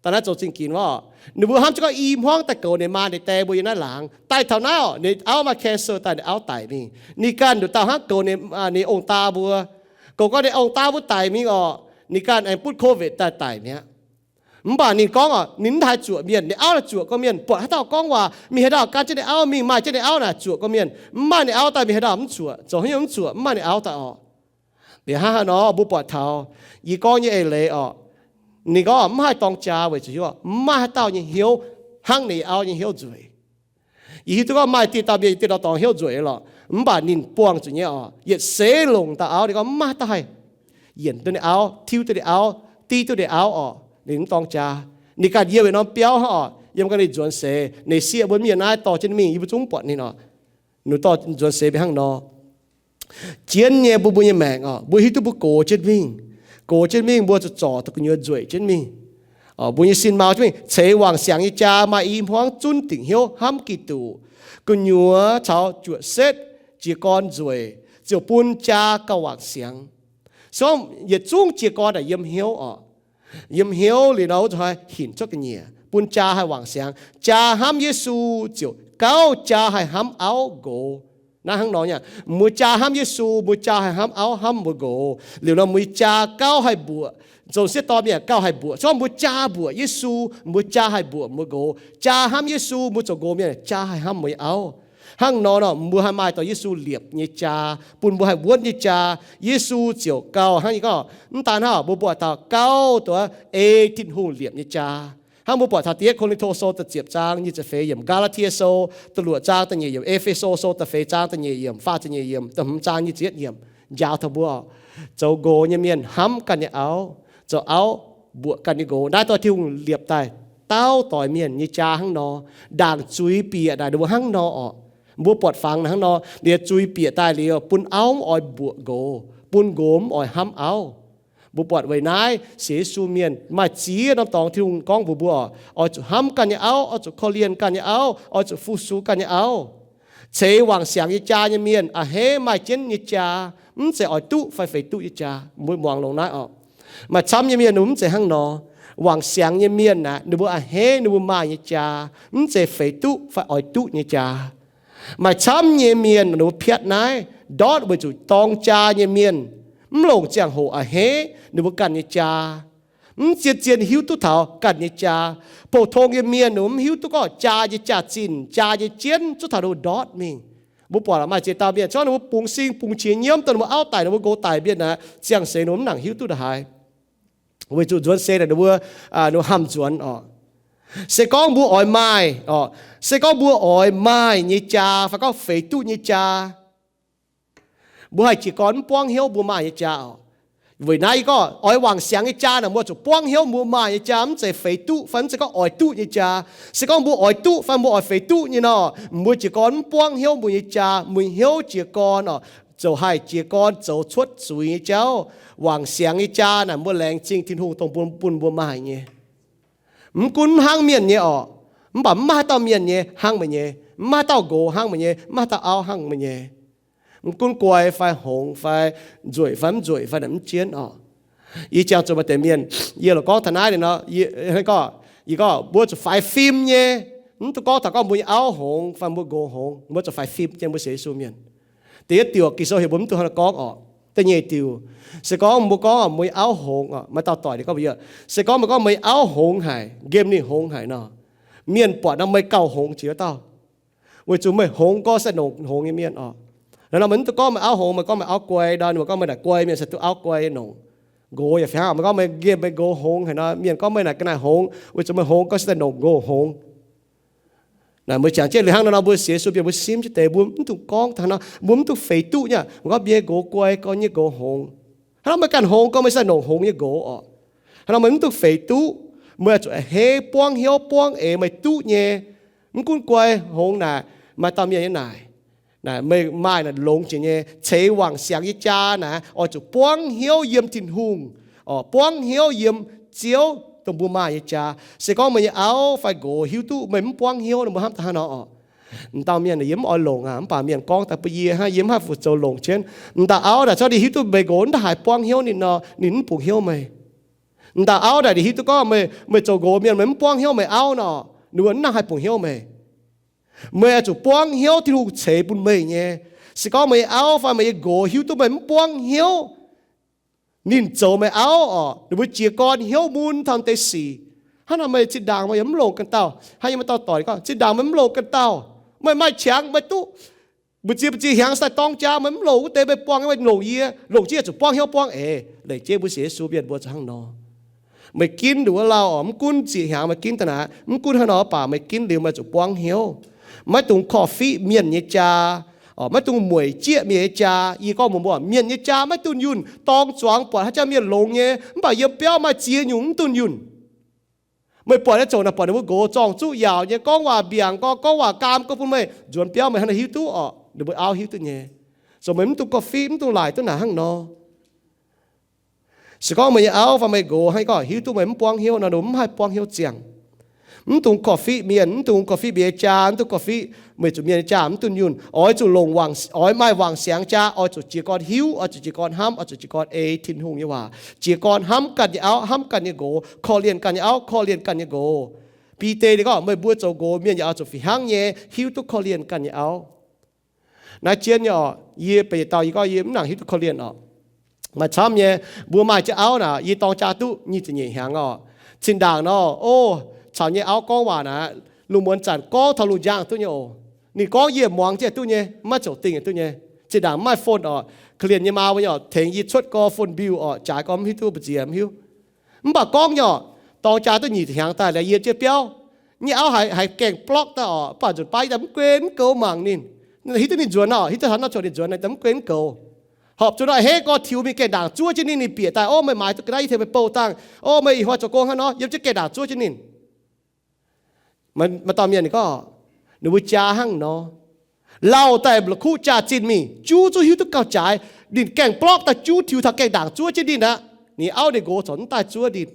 Daaih naaiv zoux zingh ginx wuov oc. Ninh mbuo hnamv jienv gorngv i hmuangv daaih goux ninh maa ninh dae mbuo yiem naaiv laangz. Daaih taux naaiv oc, ninh auv maaih cancer daaih, ninh auv daic mingh. Ninh ganh nduqc dauh hnangv goux ninh, ninh ong-daa mbuo. Goux gorngv ninh ong-daa mbuo daic mingh oc, ninh ganh aengx butv COVID daaih daic mi'aqv. Mv baac ninh gorngv oc, ninh mv haih zuoqc mienh. Ninh auv naaic zuoqc gorngv mienh, buatc haaix dauh gorngv waac, mingh haaix dauh gan jienv ninh auv mingh, maaih jienv ninh auv naaic zuoqc gorngv mienh. Mv maaih ninh auv daaih mingh haaix dauh mv zuoqc, zoux haaix nyungc mv zuoqc, mv maaih ninh auv daaih oc. Liuz hnangv haaix nor mbuo buatc taux yie gorngv nyei eix leiz oc, ninh gorngv mv haih dorng jaa weic zuqc hiuv mv maaih haaix dauh nyei hnyouv hnangv ninh auv nyei hnyouv nzueic. Yie hiuv duqv gorngv maaih dieh dauh mienh, dieh dauh dorngx hnyouv nzueic lorqc, mv baac ninh buangh zuqc nyei oc, yietc seix longc dauh auv, ninh gorngv mv maaih haaix dauh haih yienc duqv ninh auv, tiuv duqv ninh auv, div duqv ninh auv oc. Ninh mv dorng jaa. Ninh ganh yiem yietc norm biauv hnangv oc, yiem ga'naaiv nzuonx seix. Ninh sieqv mbuo mv yiem naaiv dorh jienv mingh, yie mbuo zungv mv buatc ninh oc. Ninh dorh nzuonx seix mingh hnangv nor. Jienv nyei mbuo, mbuo nyei maengc oc, mbuo hiuv duqv mbuo gox jienv mingh. Gox jienv mingh mbuo zuqc zorc duqv gu'nyuoz nzueic jienv mingh. Mbuo nyei sin mau jienv mingh ceix wangc siangx nyei jaa, maaih i hmuangv zunv dingc hnyouv hnamv Giduc. Gu'nyuoz caux juoqc setv jiez gorn nzueic ziouc bun jaa gauh wangc siangx. Se gorngv yietc zungv jiez gorn naaic yiem hnyouv oc. Yiem hnyouv liuz nor wuov zuqc haih hinc cuotv ga'nyiec, bun jaa haih wangc siangx. Jaa hnamv Yesu ziouc gauh jaa haih hnamv auv nqox. Naaiv hnangv nor nyei, mbuo jaa hnamv Yesu, mbuo jaa haih hnamv auv hnamv mbuo nqox. Liuz nor mbuo nyei jaa gauh haih mbuoqc, zoux sieqv dorn mienh gauh haih mbuoqc. Se gorngv mbuo jaa mbuoqc Yesu, mbuo jaa haih mbuoqc mbuo nqox. Jaa hnamv Yesu, mbuo zoux nqox mienh jaa haih hnamv mbuo nyei auv. Hnangv nor nor mbuo haih maaih dorh Yesu liepc nyei jaa, bun mbuo haih wuonv nyei jaa. Yesu ziouc gauh hnangv nyei gorngv, mv daan hnangv, mbuo buatc taux gauh duqv ei Tin-Hungh liepc nyei jaa. Hnangv mbuo buatc taux da'yietv Ko^lin^to Sou da'ziepc zaang nyic ziepc feix yiemc, Gaa^laa^tie Sou da'luoqc zaang da'nyeic yiemc, E^fe^so Sou da'feix zaang da'nyeic yiemc, faah ziepc nyeic yiemc, da'hmz zaang nyic ziepc yietv yiemc, njaaux taux mbuo zoux nqox nyei mienh hnamv ganh nyei auv, zoux auv mbuoqc ganh nyei nqox. Naaiv dorh Tin-Hungh liepc daaih dauh doix mienh nyei jaa hnangv nor. Ndaangc zuiz bieqc naaic ninh mbuo hnangv nor oc. Mbuo buatc fangx naaic hnangv nor, liuz zuiz bieqc daaih liuz bun auv mv oix mbuoqc nqox, bun nqox mv oix hnamv auv. Mbuo buatc weic naaiv sienx Yesu mienh maaih ziex norm dorngx Tin-Hungh gorngv mbuox mbuo oc, oix zuqc hnamv ganh nyei auv, oix zuqc korv-lienh ganh nyei auv, oix zuqc fu-sux ganh nyei auv. Ceix wangc siangx nyei jaa nyei mienh a'hneiv maaih jienv nyei jaa, mv zeiz oix duqv fai feix duqv nyei jaa. Mbuo muangx longx naaiv oc. Maaih camv nyei mienh ninh mbuo mv zeiz hnangv nor. Wangc siangx nyei mienh aeqv, ninh mbuo a'hneiv ninh mbuo maaih nyei jaa, mv zeiz feix duqv fai oix duqv nyei jaa. Maaih camv nyei mienh ninh mbuo piatv naaiv ndortv weic zuqc dorng jaa nyei mienh mv longc ziangh hoc a'hneiv ninh mbuo ganh nyei jaa, mv zien-zien hiuv duqv taux ganh nyei jaa. Pou-tong nyei mienh ninh mbuo mv hiuv duqv gorngv jaa nyei jaax-zinh, jaa nyei jienv zuqc taux ninh mbuo ndortv mingh. Mbuo buatc maaih ziex dauh mienh, se gorngv ninh mbuo bungx sing bungx qiex nyiemv dongh ninh mbuo auv daic, ninh mbuo nqox daic mienh aeqv, ziangh seix ninh mbuo mv nangc hiuv duqv ndongc haaix. Weic zuqc nzuonx seix naaic ninh mbuo, ninh mbuo hamh nzuonx oc. Se gorngv mbuo oix maaih oc, se gorngv mbuo oix maaih nyei jaa fai gorngv feix duqv nyei jaa, mbuo haih jiez gorn mv buangv hnyouv mbuo maaih nyei jaa oc. Weic naaiv yie gorngv oix wangc siangx nyei jaa naaic, mbuo zuqc buangv hnyouv mbuo maaih nyei jaa, mv zeiz feix duqv fai mv zeiz gorngv oix duqv nyei jaa. Se gorngv mbuo oix duqv fai mbuo oix feix duqv nyei nor, mbuo jiez gorn mv buangv hnyouv mbuo nyei jaa, mbuo hnyouv jiez gorn oc, ziouc haih jiez gorn zoux cuotv zuiz nyei jauv. Wangc siangx nyei jaa naaic mbuo laengz zingh Tin-Hungh dongh bun, bun mbuo maaih nyei. Mv gunv mv hnangv mienh nyei oc, mv baac mv maaih haaix dauh mienh nyei hnangv meih nyei, mv maaih haaix dauh nqox hnangv meih nyei, mv maaih haaix dauh auv hnangv meih nyei. Mv gunv guai fai hngongx fai nzueic fai mv nzueic fai naaic mv jienv oc. Yie jangx zuqc maaih deix mienh, yie lorqc gorngv taux naaiv nor, yie gorngv, yie gorngv mbuo zuqc faix fim nyei. Mv duqv gorngv taux gorngv mbuo nyei auv hngongx fai mbuo nqox hngongx, mbuo zuqc faix fim nyei, mbuo sienx Yesu mienh. Da'yietv diuc Ging-Sou heuc mbuo mv duqv hnangv naaiv gorngv oc. Da'nyeic diuc, se gorngv mbuo gorngv mbuo nyei auv hngongx oc, maaih dauh doic ninh gorngv mbuo, se gorngv meih gorngv meih nyei auv hngongx haic, nqemh ninh hngongx haic nor, mienh buatc nor meih gauh hngongx jiex wuov dauh. Weic zuqc meih hngongx gorngv se longc hngongx nyei mienh oc. Naaiv nor meih mv duqv gorngv meih auv hngongx, meih gorngv meih auv guai nor, ninh mbuo gorngv meih naaic guai mienh se duqv auv guai nongc. Nqox yaac fih hnangv, meih gorngv meih nqemh meih nqox hngongx haic nor, mienh gorngv meih naaic ga'naaiv hngongx, weic zuqc meih hngongx gorngv se daaih longc nqox hngongx. Naaic mbuo jangx jienv liuz hnangv nor nor, mbuo sienx Yesu mienh mbuo simv jienv deix, mbuo mv dungx gorngv taux nor, mbuo mv duqv feix duqv nyei. Meih gorngv mbuo nyei nqox guai, gorngv nyei nqox hngongx. Hnangv nor meih ganh hngongx gorngv meih se longc hngongx nyei nqox oc. Hnangv nor meih mv duqv feix duqv. Meih oix zuqc a'hneiv buangv hnyouv buangv eix meih duqv nyei. Mv gunv guai hngongx naaic, maaih dauh mienh nyei naaic, naaic meih maaih naaic longx jiex nyei. Ceix wangc siangx nyei jaa naaic oix zuqc buangv hnyouv yiem Tin-Hungh, buangv hnyouv yiem Ziouv dongh mbuo maaih nyei jaa. Se gorngv meih nyei auv fai nqox hiuv duqv meih mv buangv hnyouv nor, mbuo hnamv daaih hnangv nor oc. M'dauh mienh yie mv oix longc aac, mv baac mienh gorngv daaih bun yie hnangv, yie mv haih fu-zoux longc jienv. M'dauh auv naaic corc ninh hiuv duqv meih nqox mv daaih haaix buangv hnyouv ninh nor, ninh mv bungx hnyouv meih. M'dauh auv naaic ninh hiuv duqv gorngv meih, meih zoux nqox mienh meih mv buangv hnyouv meih auv nor, ninh mbuo mv nangc haih bungx hnyouv meih. Meih oix zuqc buangv hnyouv Tin-Hungh ceix bun meih nyei. Se gorngv meih nyei auv fai meih nyei nqox hiuv duqv meih mv buangv hnyouv ninh zoux meih auv oc, ninh mbuo jiez gorn hnyouv mun taux deix sic, Hnangv naaic meih zinh ndaangc meih yaac mv longc ganh dauh. Hnangv yie maaih dauh doic gorngv, zinh ndaangc meih mv longc ganh dauh, meih maaih qangx meih duqv mbu'ziex mbu'ziex hnyangx daaih dorng jaa, meih mv longc wuov deix, meih buangh nyei, meih longc yie, longc jienv yaac zuqc buangv hnyouv buangv eix. Leiz jienv mbuo sienx Yesu mienh mbuo zuqc hnangv nor. Meih ginv nduqc wuov lauh oc, mv gunv ziex hnyangx meih ginv daaih naaic, mv gunv hnangv nor baac meih ginv liuz meih zuqc buangv hnyouv. Maiv dungx korv-fiqv mienh nyei jaa, maiv dungx mueic jieqv mienh nyei jaa. Yie gorngv mbuox mbuo, mienh nyei jaa maiv dunh yunh. Dorng zuangx buatc haaix jangx mienh longx nyei, mv baac yiem biauv maaih ziex nyungc mv dunh yunh. Meih buatc nyei zouc naaic buatc ninh mbuo nqox zorng-zuqv yaauc nyei, gorngv waac mbiaangc gorx, gorngv waac gaam gorx bun meih, nzuonx biauv meih hnangv naaic hiuv duqv orqc, ninh mbuo auv hiuv duqv nyei. Zoux meih mv dungx korv-fiqv, mv dungx laaic duqv naaic hnangv nor. Se gorngv meih nyei auv fai meih nqox hnangv gorngv hiuv duqv meih mv buangv hnyouv nor, ninh mbuo mv haih buangv hnyouv ziangh. Mv dungx korv-fiqv mienh, mv dungx korv-fiqv mienh nyei jaa, mv dungx korv-fiqv, weic zuqc mienh nyei jaa mv dunh yunh. Oix zuqc longc, oix maaih wangc siangx jaa, oix zuqc jiez gorn hiuv, oix zuqc jiez gorn hnamv, oix zuqc jiez gorn ei Tin-Hungh nyei waac, jiez gorn hnamv ganh nyei auv, hnamv ganh nyei nqox, korv-lienh ganh nyei auv, korv-lienh ganh nyei nqox. Bide ninh gorngv meih mbuo zoux nqox mienh yaac oix zuqc fih hnangv nyei hiuv duqv korv-lienh ganh nyei auv. Naaiv jienv nyei orqc, yie benx yietc dauh yie gorngv yie mv nangc hiuv duqv korv-lienh orqc. Maaih camv nyei, mbuo maaih jienv auv naaic, yie dorng jaa duqv nyic ziepc nyeic hnyangx orqc. Zinh ndaangc nor, o, caux nyei auv gorngv waac naaic, lungh muonz zanc gorngv taux lungh njang duqv nyei oc. Ninh gorngv yie muangx jienv duqv nyei, maiv zoux dingh duqv nyei. Zinh ndaangc mv maaih phone orqc, korv-lienh nyei maa mbuo nyei orqc, tengx yie cuotv gorx phone bill orqc, jaaix gorx mv hiuv duqv mbu'ziex mv hiuv. Mv baac gorngv nyei orqc, dorng jaa duqv nyic ziepc hnyangx daaih liuz yie jienv biauv, nyei auv haiz gaengh block daaih orqc, mv baac nzunc baav yie daaih mv guen mv goux mangc ninh. Hiuv duqv ninh nzuonx orqc, hiuv duqv hnangv nor corc ninh nzuonx, ninh daaih mv guen mv goux. Horpc zuqc nor a'hneiv gorx tiux mingh gaengh ndaangc zuov jienv ninh, ninh bieqc daaih, o, meih maaiz duqv ga'naaiv yie tengx meih bouh dangh, o, meih ih hnoi zoux gong hnangv nor, yiem jienv gaengh ndaangc zuov jienv ninh. Maaih dauh mienh ninh gorngv, ninh mbuo jaa hnangv nor, lauh daaih la'kuqv jaa-zinh mingh, juv zungv hiuv duqv gauh jaaix. Ninh gaengh block daaih juv tiux taux gaengh ndaangc zuov jienv ninh aqv. Ninh auv ninh nqox corc mv daaih zuov ninh,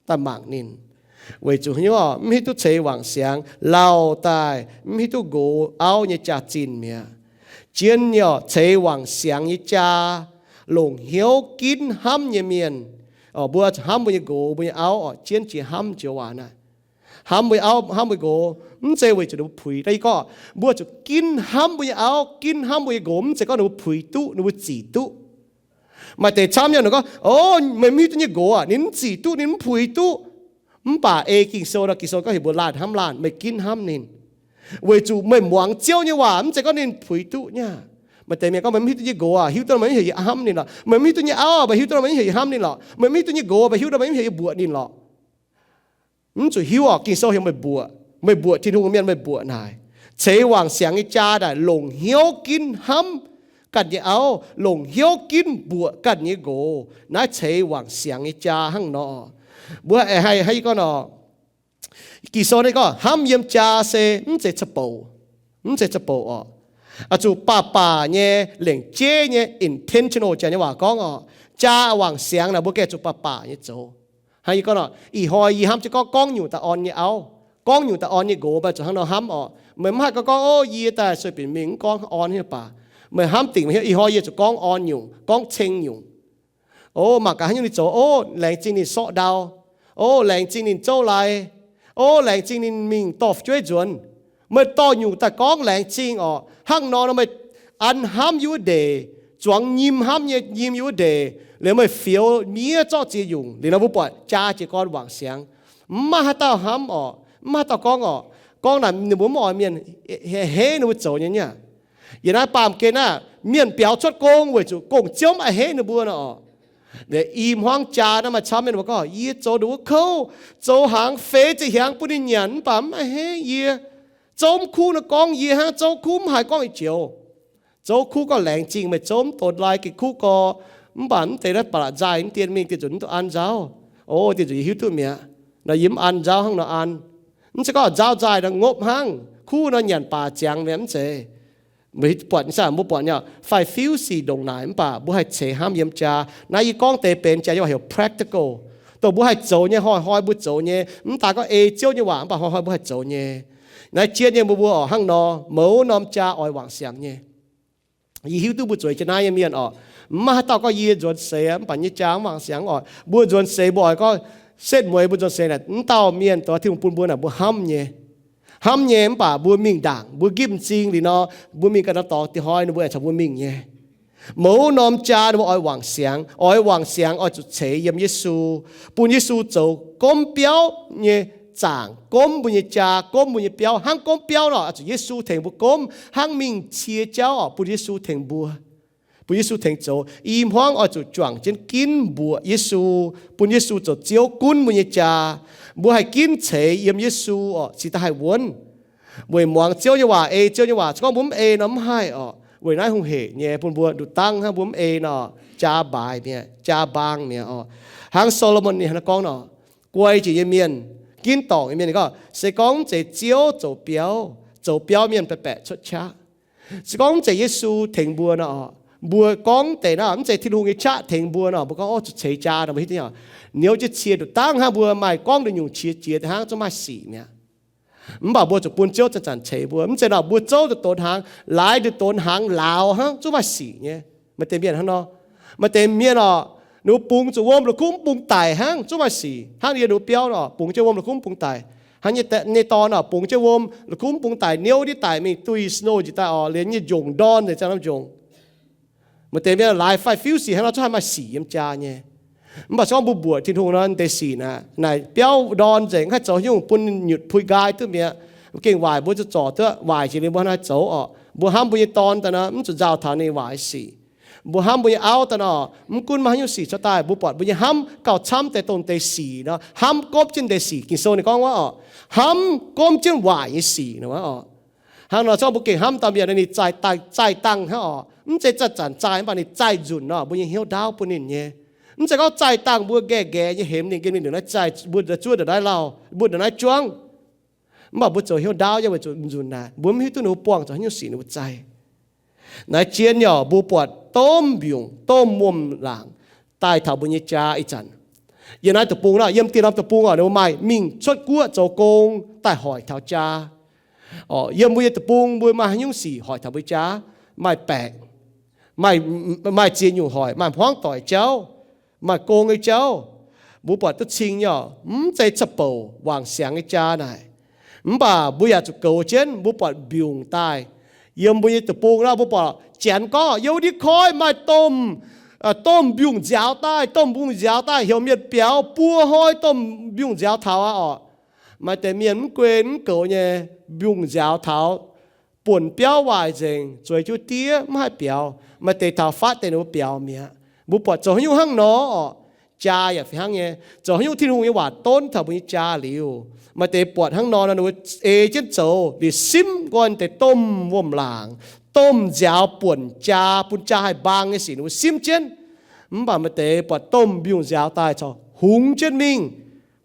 daaih mangc ninh. Weic zuqc hnyouv mv hiuv duqv ceix wangc siangx, lauh daaih mv hiuv duqv nqox auv nyei jaa-zinh mi'aqv. Jienv nyei orqc, ceix wangc siangx nyei jaa, longc hnyouv ginv hnamv nyei mienh. Mbuo hnamv mbuo nyei nqox mbuo nyei auv orqc, jienv jiex hnamv joux waac naaiv. Hnamv mbuo nyei auv hnamv mbuo nqox, mv zeiz weic zuqc ninh mbuo puix. Naaiv yie gorngv mbuo zuqc ginv hnamv mbuo nyei auv, ginv hnamv mbuo nyei nqox, mv zeiz gorngv ninh mbuo puix duqv, ninh mbuo zic duqv. Maaih deix camv nyei ninh gorngv, o, meih mv hiuv duqv nyei nqox aac, ninh mv zic duqv, ninh mv puix duqv. Mv baac ei Ging-Sou nor, Ging-Sou gorngv heuc mbuo laanh hnamv laanh, meih ginv hnamv ninh. Weic zuqc meih muangx Ziouv nyei waac, mv zeiz gorngv ninh puix duqv nyei aqv. Maaih deix mienh gorngv, meih mv hiuv duqv nyei nqox aac, hiuv duqv nor meih mv heuc yie hnamv ninh lorqc. Meih mv hiuv duqv nyei auv aac, meih hiuv duqv nor meih mv heuc yie hnamv ninh lorqc. Meih mv hiuv duqv nyei nqox, meih hiuv duqv nor meih mv heuc yie mbuoqc ninh lorqc. Mv zuqc hiuv orqc, Ging-Sou heuc meih mbuoqc, meih mbuoqc Tin-Hungh mienh meih mbuoqc naaic. Ceix wangc siangx nyei jaa naaic longc hnyouv ginv hnamv ganh nyei auv, longc hnyouv ginv mbuoqc ganh nyei nqox. Naaiv ceix wangc siangx nyei jaa hnangv nor. Mbuo haih, haih gorngv nor, Ging-Sou naaiv gorngv hnamv yiem jaa se mv zeiz ca'bouc, mv zeiz ca'bouc orqc. Oix zuqc baac baac nyei, lengc jeiv nyei, intentional, Janx nyei waac gorngv orqc. Jaa wangc siangx naaic mbuo gengh zuqc baac baac nyei zoux. Hnangv yie gorngv nor, ih hnoi yie hnamv jienv gorngv gorngv nyungc daaih orn nyei auv, gorngv nyungc daaih orn nyei nqox, meih zuqc hnangv nor hnamv orqc. Meih mv haih gorngv gorngv, o, yie daaih sueih binc mingh mv gorngv orn nyei baac. Meih hnamv dingc meih hiuv, ih hnoi yie zuqc gorngv orn nyungc, gorngv ceng nyungc. O, mangc gaax haaix nyungc ninh zoux, o, laengz zingh ninh sortv ndau. O, laengz zingh ninh zouv lai. O, laengz zingh ninh mingh dorh fu'jueiv nzuonx. Meih dorh nyungc daaih gorngv laengz zingh orqc. Hnangv nor nor meih an hnamv yie wuov ndeic, zuangx nyim hnamv nyei nyim yie wuov ndeic, liuz meih fioux miev zorqv ziex nyungc. Liuz nor mbuo buatc jaa jiez gorn wangc siangx. Mv maaih haaix dauh hnamv orqc, mv maaih haaix dauh gorngv orqc. Gorngv naaic ninh mbuo mv oix mienh a'hneiv ninh mbuo zoux nyei niaa. Yie naaiv baamh gen aah, mienh biaux cuotv gong weic zuqc gong-ziouv mv a'hneiv ninh mbuo nor orqc. Liuz i hmuangv jaa naaiv maaih camv mienh mbuo gorngv, yie zoux nduqc wuov kouv, zoux hnaangx feix ziepc hnyangx bun ninh nyanc mv baac mv a'hneiv yie. Zouv mv kuv nor gorngv yie hnangv, zouv kuv mv haiz gorngv yie joux. Zouv kuv gorngv laengz zingh meih zouv mv donx lai, gengh kuv gorx, mv baac mv deix naaiv ba'laqc nzaaih mv dien mingh dieh nzunc mv duqv an nzauv. O, dieh nzunc yie hiuv duqv mi'aqv. Nor yie mv an nzauv hnangv nor an. Mv zeiz gorngv nzauv nzaaih nor ngopv hnangv, kuv nor nyanc baac ziangx mi'aqv mv zeiz. Buatc nyei, mbuo buatc nyei, faix-fiuv sic ndongc naaic mv baac mbuo haih ceix hnamv yiem jaa. Naaiv yie gorngv deix benx jaa nyei waac heuc practical, dongh mbuo haih zoux nyei, hnoi-hnoi mbuo zoux nyei. Mv daaih gorngv ei Ziouv nyei waac mv baac hnoi-hnoi mbuo haih zoux nyei. Naaiv jien nyei mbuo, mbuo oc hnangv nor, mouz norm jaa oix wangc siangx nyei. Yie hiuv duqv mbuo zueiz jienv naaiv nyei mienh oc, mv maaih haaix dauh gorngv yie nzuonx seix mv baac nyei jaa mv wangc siangx oc. Mbuo nzuonx seix mbuo oix gorngv setv mueiz mbuo nzuonx seix naaic, mv dauh mienh dongh Tin-Hungh bun mbuo naaic mbuo hnamv nyei. Hnamv nyei mv baac mbuo mingh ndaangc, mbuo nqipv m'zing liuz nor, mbuo mingh ganh nor dorngx dieh hnoi ninh mbuo aengx caux mbuo mingh nyei. Mouz norm jaa ninh mbuo oix wangc siangx, oix wangc siangx oix zuqc ceix yiem Yesu, bun Yesu zoux gomv biauv nyei zaangc, gomv mbuo nyei jaa, gomv mbuo nyei biauv. Hnangv gomv biauv nor, oix zuqc Yesu tengx mbuo gomv, hnangv mingh cie jauv oc, bun Yesu tengx mbuo, bun Yesu tengx zoux. I hmuangv oix zuqc juangc jienv ginv mbuoqc Yesu, bun Yesu zoux Ziouv gunv mbuo nyei jaa. Mbuo haih ginv ceix yiem Yesu oc, cingx daaih haih wuonv. Weic muangx Ziouv nyei waac, ei Ziouv nyei waac. Se gorngv mbuo mv ei nor mv haih oc. Weic naaiv hungh heic nyei bun mbuo nduqc dangv hnangv, mbuo mv ei nor, jaa mbaaix mi'aqv, jaa mbaang mi'aqv oc. Hnangv Solomon ninh hnangv naaiv gorngv nor, guai jiex nyei mienh, ginv dorngc nyei mienh ninh gorngv, se gorngv mv zeiz Ziouv zoux biauv, zoux biauv mienh baeqc baeqc cuotv qaqv. Se gorngv mv zeiz Yesu tengx mbuo nor oc, mbuo gorngv deix nor, mv zeiz Tin-Hungh nyei qaqv tengx mbuo nor, mbuo gorngv, o, zuqc ceix jaa nor, mbuo hiuv duqv nyei oc. Niouz jienv cie nduqc dangv hnangv, mbuo maaih gorngv nduqc nyungc qiex jiez deix hnangv, zungv maaih sic mi'aqv. Mv baac mbuo zuqc bun Ziouv zanc-zanc ceix mbuo. Mv zeiz nor, mbuo zouv nduqc donx hnaangx, laaix nduqc donx hnaangx lauz hnangv, zungv maaih sic nyei. Maaih deix mienh hnangv nor. Maaih deix mienh oc, ninh mbuo bungx zuqc wuom la'kuqv mv bung daic hnangv, zungv maaih sic. Hnangv yie ninh mbuo biauv nor, bungx jienv wuom la'kuqv mv bung daic. Hnangv nyei dorn nor, bungx jienv wuom la'kuqv mv bung daic, niouv ndiev daic mingh duih snow njiec daaih oc, liemh nyei njongc ndorn nzengc, ziangh norm njongc. Maaih deix mienh laaix faix-fiuv sic hnangv nor, zungv haih maaih sic yiem jaa nyei. Mv baac se gorngv mbuo mbuoqc Tin-Hungh nor, deix sic naaic, naaic biauv ndorn nzengc, haih zoux nyungc bun nyutc pui nqaai duqv mi'aqv. Gengh waaic mbuo zuqc zorc duqv, waaic jiex liuz mbuo hnangv haaix zoux oc. Mbuo hnamv mbuo nyei dorn daaih nor, mv zuqc nzauh taux ninh waaic sic. Mbuo hnamv mbuo nyei auv daaih nor, mv gunv maaih haaix nyungc sic cuotv daaih, mbuo buatc mbuo nyei hnamv gauh camv deix dongh deix sic nor, hnamv gomv jienv deix sic. Ging-Sou ninh gorngv wuov oc, hnamv gomv jienv waaic nyei sic nor wuov oc. Hnangv nor, se gorngv mbuo gengh hnamv dauh mienh, ninh zaih dangh, zaih dangh hnangv oc, mv zeiz zanc-zanc zaih, mv baac ninh zaih nzunc nor, mbuo nyei hnyouv ndaauv bun ninh nyei. Mv zeiz gorngv zaih dangh mbuo ngaeqv ngaeqc nyei hemx ninh, gengh mingh ndongc naaiv zaih, mbuo zuov ndongc naaiv lauh, mbuo ndongc naaiv juangv. Mv baac mbuo zoux hnyouv ndaauv nyei weic zuqc nzunc naaic, mbuo mv hiuv duqv ninh mbuo buangh zuqc haaix nyungc sic ninh mbuo zaih. Naaiv jien nyei oc, mbuo buatc domh mbiungc, domh wuom-laangc daaih taux mbuo nyei jaa ih zanc. Yiem naaiv deic-bung nor, yiem dieh norm deic-bung oc, ninh mbuo maaih mingh cuotv guoqv zoux gong daaih hoic taux jaa. Oc, yiem mbuo nyei deic-bung mbuo maaih haaix nyungc sic hoic taux mbuo jaa? Maaih baeqc, maaih, maaih ziex nyungc hoic, maaih hmuangv doic jauv, maaih gong nyei jauv. Mbuo buatc duqv cing nyei oc, mv zeiz ca'bouc wangc siangx nyei jaa naaic. Mv baac mbuo yaac zuqc goux jienv, mbuo buatc mbiungc daaih. Yiem mbuo nyei deic-bung nor, mbuo buatc Janx gorngv, yiem wuov ndiev koiv maaih domh, domh mbiungc nziaaux daaih, domh mbiungc nziaaux daaih heuc mienh biaux, buo hnoi domh mbiungc nziaaux taux aqv oc. Maaih deix mienh mv gunv mv goux nyei, mbiungc nziaaux taux buonc biauv waaic nzengc, zueiz jienv diev mv haih biaux. Maaih deix taux fatv deix ninh mbuo biaux mi'aqv. Mbuo buatc zoux haaix nyungc hnangv nor oc. Jaa yaac fih hnangv nyei. Zoux haaix nyungc Tin-Hungh nyei waac donv taux mbuo nyei jaa liuz, maaih deix buatc hnangv nor nor, ninh mbuo ei jienv zoux liuz simv nqoi deix domh wuom-laangc, domh nziaaux buonc jaa, bun jaa haih mbaang nyei sic ninh mbuo simv jienv. Mv baac maaih deix buatc domh mbiungc nziaaux daaih corc hungx jienv mingh,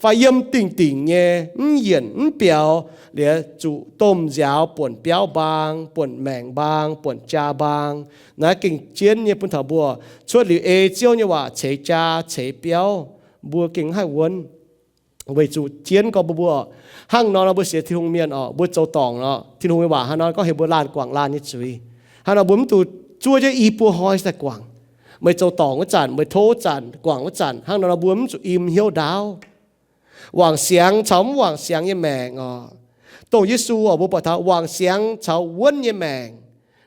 fai yiem dingc dingc nyei, mv yienc mv biaux, liuz zuqc domh nziaaux buonc biauv mbaang, buonc maengc mbaang, buonc jaa mbaang. Naaiv gengh jienv nyei bun taux mbuo cuotv liuz ei Ziouv nyei waac ceix jaa ceix biauv, mbuo gengh haih wuonv. Weic zuqc jienv gorngv mbuo, mbuo hnangv nor nor mbuo sienx Tin-Hungh mienh oc, mbuo zoux dorngc nor, Tin-Hungh nyei waac hnangv nor gorngv heuc mbuo laanh guangc laanh nyei zuiz. Hnangv nor mbuo mv dungx zuov jienv i buo hnoi daaih guangc. Meih zoux dorngc wuov zanc, meih tov wuov zanc, guangc wuov zanc, hnangv nor nor mbuo mv zuqc im hnyouv ndaauv. Wangc siangx caux mv wangc siangx nyei maengc oc. Dongh Yesu oc, mbuo buatc taux wangc siangx caux wuonv nyei maengc,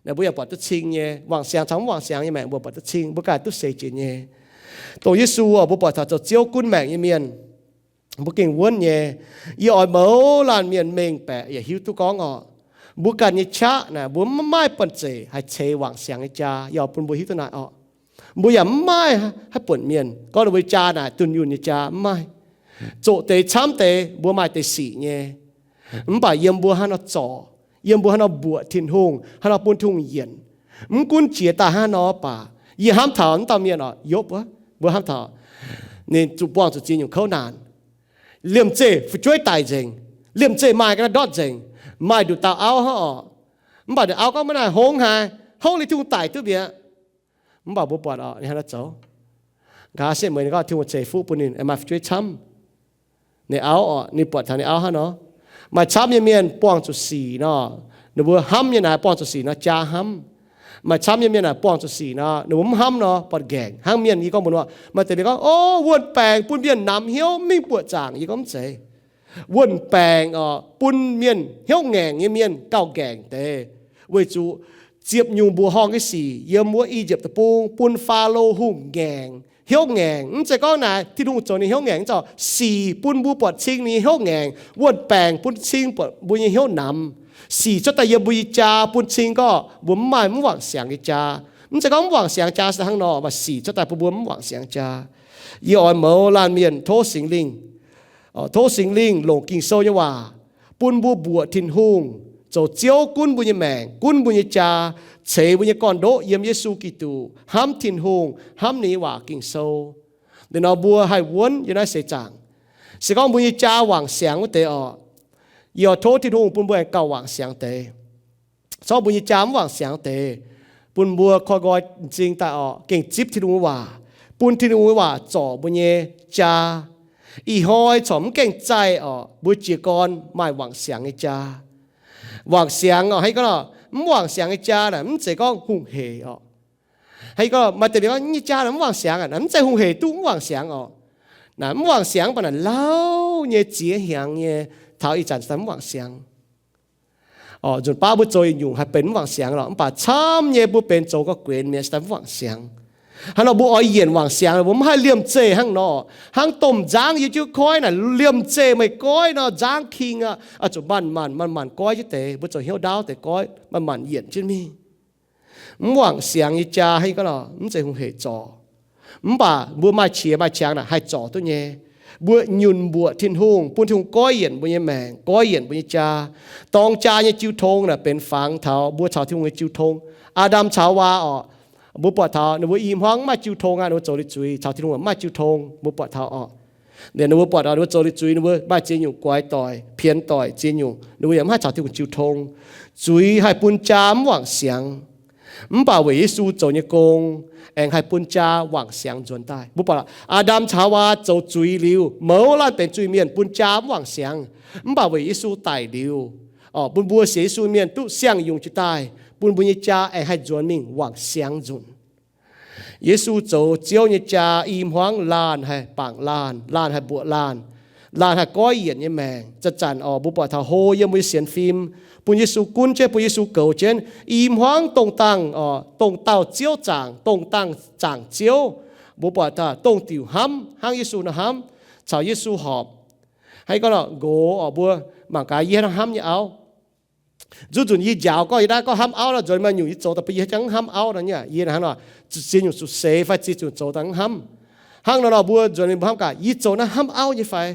naaic mbuo yaac buatc duqv cing nyei. Wangc siangx caux mv wangc siangx nyei maengc mbuo buatc duqv cing, mbuo ganh duqv seix jiex nyei. Dongh Yesu oc, mbuo buatc taux zoux Ziouv gunv maengc nyei mienh, mbuo gengh wuonv nyei. Yie oix mouz laanh mienh mengh baeqc yaac hiuv duqv gorngv oc, mbuo ganh nyei qaqv naaic mbuo mv maaih banh zeic haih ceix wangc siangx nyei jaa. Yie oix bun mbuo hiuv duqv naaic oc. Mbuo yaac mv maaih haaix buonc mienh gorngv ninh mbuo jaa naaic dunh yunh nyei jaa, mv maaih. Zoqc deix camv deix mbuo maaih deix sic nyei. Mv baac yiem mbuo hnangv nor zorc, yiem mbuo hnangv nor mbuoqc Tin-Hungh, hnangv nor bun Tin-Hungh yienc. Mv gunv jiex daaih hnangv nor baac, yie hnamv taux naaiv dauh mienh oc, Yopv wuov, mbuo hnamv taux ninh zuqc buangh zuqc ziex nyungc kouv naanc. Liemh zeih fu'jueiv daic nzengc, liemh zeih maaih ga'naaiv ndortv nzengc, maaih nduqc dauh auv hnangv oc. Mv baac ninh auv gorngv, maiv naaic hngongx haic, hopv liuz Tin-Hungh daic duqv mi'aqv. Mv baac mbuo buatc oc, ninh hnangv nor zoux. Nqa'haav setv mueiz ninh gorngv Tin-Hungh ceix fuqv bun ninh maaih fu'jueiv camv. Ninh auv oc, ninh buatc taux ninh auv hnangv nor. Maaih camv nyei mienh buangh zuqc sic nor, ninh mbuo hnamv nyei naaic buangh zuqc sic nor jaa hnamv. Maaih camv nyei mienh naaic buangh zuqc sic nor ninh mbuo mv hnamv nor buatc nqaengc. Hnangv mienh yie gorngv mbuox, maaih deix mienh gorngv, o, wuonh baengc bun mienh namx hnyouv mingh buoqc zaangc. Yie gorngv mv zeiz. Wuonh baengc oc, bun mienh hnyouv ngaengc nyei mienh gauh nqaengc deix, weic zuqc ziepc nyungc mbuoqc horngh nyei sic yiem wuov I^yipv Deic-Bung bun Faalo Hungh ngaengc, hnyouv ngaengc. Mv zeiz gorngv naaic Tin-Hungh zoux ninh hnyouv ngaengc, mv zeiz, sic bun mbuo buatc cing ninh nyei hnyouv ngaengc, wuon-baengc bun cing buatc mbuo nyei hnyouv namx. Sic cuotv daaih yiem mbuo nyei jaa bun cing gorngv mbuo mv maaih mv wangc siangx nyei jaa. Mv zeiz gorngv mv wangc siangx jaa se hnangv nor, mv baac sic cuotv daaih bun mbuo mv wangc siangx jaa. Yie oix mouz laanh mienh tov Singx Lingh, tov Singx Lingh longc Ging-Sou nyei waac bun mbuo mbuoqc Tin-Hungh zoux Ziouv gunv mbuo nyei maengc, gunv mbuo nyei jaa, ceix mbuo nyei gorn-ndoqv yiem Yesu Giduc, hnamv Tin-Hungh, hnamv ninh nyei waac Ging-Sou. Liuz nor mbuo haih wuonv yiem naaiv seix zaangc. Se gorngv mbuo nyei jaa wangc siangx wuov deix orqc, yie oix tov Tin-Hungh bun mbuo aengx gauh wangc siangx deix. Corc mbuo nyei jaa mv wangc siangx deix, bun mbuo koi nqoi m'zing daaih orqc, gengh zipv Tin-Hungh nyei waac, bun Tin-Hungh nyei waac zorc mbuo nyei jaa. Ih hnoi corc mv gaengh zaih orqc, mbuo jiez gorn maaih wangc siangx nyei jaa. Wangc siangx orqc, hnangv gorngv mv wangc siangx nyei jaa naaic mv zeiz gorngv hungh heic orqc. Hnangv gorngv maaih deix mienh gorngv nyei jaa naaic mv wangc siangx aqv, naaic mv zeiz hungh heic duqv mv wangc siangx orqc. Naaic mv wangc siangx mv baac naaic lauh nyei, ziex hnyangx nyei, taux ih zanc daaih mv wangc siangx. Nzunc baav mbuo zoux yietc nyungc haih benx mv wangc siangx lorqc, mv baac camv nyei mbuo benx zoux gorqv-guenx mienh daaih mv wangc siangx. Hnangv nor mbuo oix yienc wangc siangx, mbuo mv haih liemh zeih hnangv nor. Hnangv domh nzangv yiem jienv koiv naaic, liemh zeih meih goiv nor, nzangv king aqv, zuqc manc-manc manc-manc goiv jienv deix. Mbuo zoux hnyouv ndaauv deix goiv, manc-manc yienc jienv mingh. Mv wangc siangx nyei jaa hnangv gorngv lorqc, mv zeiz hungh heic zorc. Mv baac mbuo maaih qiex maaih qangx naaic haih zorc duqv nyei. Mbuo nyunc mbuoqc Tin-Hungh, bun Tin-Hungh goiv yienc mbuo nyei maengc, goiv yienc mbuo nyei jaa. Dorng jaa nyei jiu tong naaic benx fangx taux mbuo caux Tin-Hungh nyei jiu tong. Aa^ndam caux Haawaa orqc, mbuo buatc taux ninh mbuo i hmuangv mv maaih jiu tong aqv, ninh mbuo zoux liuz zuiz caux Tin-Hungh mv maaih jiu tong, mbuo buatc taux orqc. Ninh mbuo buatc ninh mbuo zoux liuz zuiz, ninh mbuo maaih ziex nyungc guaix doic, pienx doic ziex nyungc, ninh mbuo yaac mv haih caux Tin-Hungh jiu tong. Zuiz haih bun jaa mv wangc siangx. Mv baac weic Yesu zoux nyei gong, aengx haih bun jaa wangc siangx nzuonx daaih. Mbuo buatc Aa^ndam caux Haawaa zoux zuiz liuz, mouz laanh benx zuiz-mienh, bun jaa mv wangc siangx. Mv baac weic Yesu daic liuz, bun mbuo sienx Yesu mienh duqv siang-yungz jiex daaih, bun mbuo nyei jaa aengx haih nzuonx mingh wangc siangx nzunc. Yesu zoux Ziouv nyei jaa, i hmuangv laanh haih bangc laanh, laanh haih mbuoqc laanh, laanh haih goiv yienc nyei maengc. Zanc-zanc orqc, mbuo buatc taux hlo yiem mbuo nyei sienx fim, bun Yesu gunv jienv, bun Yesu goux jienv. I hmuangv dongh dangh, dongh dauh ziouv zaangc, dongh dangh zaangc ziouv, mbuo buatc taux dongh diuc hnamv hnangv Yesu nor hnamv, caux Yesu horpc. Hnangv gorngv nqox orqc, mbuo mangc gaax yie hnangv hnamv nyei auv. Zuqc nzunc yie njaaux gorngv yie naaiv gorngv hnamv auv nor, nzuonx maaih nyungc yie zoux daaih bun yie hnangv hnamv auv nor nyei. Yie hnangv nor, ziex nyungc zuqc seix fai ziex nyungc zoux daaih hnamv. Hnangv nor nor mbuo nzuonx mingh mbuo hnamv gaax, yie zoux naaiv hnamv auv nyei fai?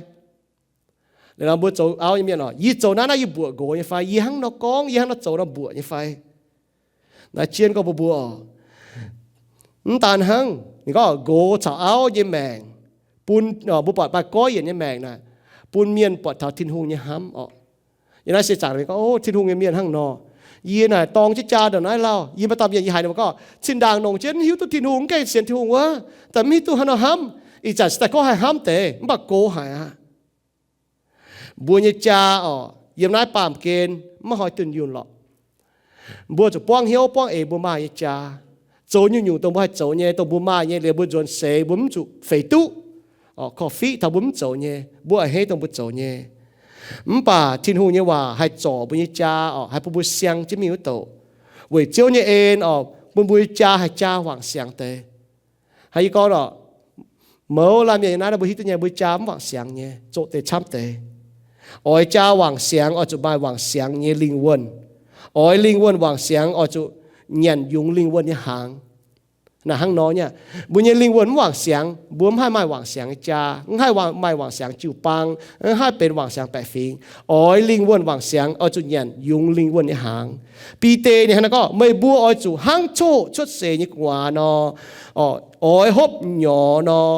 Liuz nor mbuo zoux auv nyei mienh orqc, yie zoux naaiv, naaiv yie mbuoqc nqox nyei fai? Yie hnangv nor gorngv, yie hnangv nor zoux nor mbuoqc nyei fai? Naaiv jienv gorngv mbuo mbuo orqc, mv daan hnangv, ninh gorngv nqox caux auv nyei maengc, bun, mbuo buatc maaih goiv yienc nyei maengc naaic, bun mienh buatc taux Tin-Hungh nyei hnamv orqc. Yiem naaiv se zaangc gorngv, o, Tin-Hungh nyei mienh hnangv nor. Yie naaic dorng jienv jaa ndongc naaiv lauh, yie maaih dauh mienh yie haiz ninh mbuo gorngv, zinh ndaangc longc jienv hiuv duqv Tin-Hungh, mv gaengh sienx Tin-Hungh wuov, daaih mv hiuv duqv haaix nor hnamv. Ih zanc se daaih gorngv haih hnamv deix, mv baac gox haic aqv. Mbuo nyei jaa orqc, yiem naaiv baamh gen maiv hnoi dunh yunh lorqc. Mbuo zuqc buangv hnyouv buangv eix mbuo maaih nyei jaa, zoux nyungc-nyungc dongh mbuo haih zoux nyei, dongh mbuo maaih nyei, liuz mbuo nzuonx seix mbuo mv zuqc feix duqv, korv-fiqv taux mbuo mv zoux nyei, mbuo a'hneiv dongh mbuo zoux nyei. Mv baac Tin-Hungh nyei waac haih zorc mbuo nyei jaa orqc, haih bun mbuo siang jienv mingh wuov douc. Weic Ziouv nyei en orqc, bun mbuo nyei jaa haih jaa wangc siangx deix. Hnangv yie gorngv orqc, mouz laanh mienh nyei naaiv mbuo hiuv duqv nyei, mbuo jaa mv wangc siangx nyei, zoqc deix camv deix. Oix jaa wangc siangx oix zuqc maaih wangc siangx nyei lingh wuonh. Oix lingh wuonh wangc siangx oix zuqc nyanc yungz lingh wuonh nyei hnaangx. Naaiv hnangv nor nyei, mbuo nyei lingh wuonh mv wangc siangx, mbuo mv haih maaih wangc siangx nyei jaa, mv haih maaih wangc siangx jiu-baang, mv haih benx wangc siangx baeqc fingx. Oix lingh wuonh wangc siangx oix zuqc nyanc yungz lingh wuonh nyei hnaangx. Bide ninh hnangv naaiv gorngv, meih mbuo oix zuqc hnangv coqv-hoqc cuotv seix nyei gu'nguaaz nor, oix hopv nyorx nor,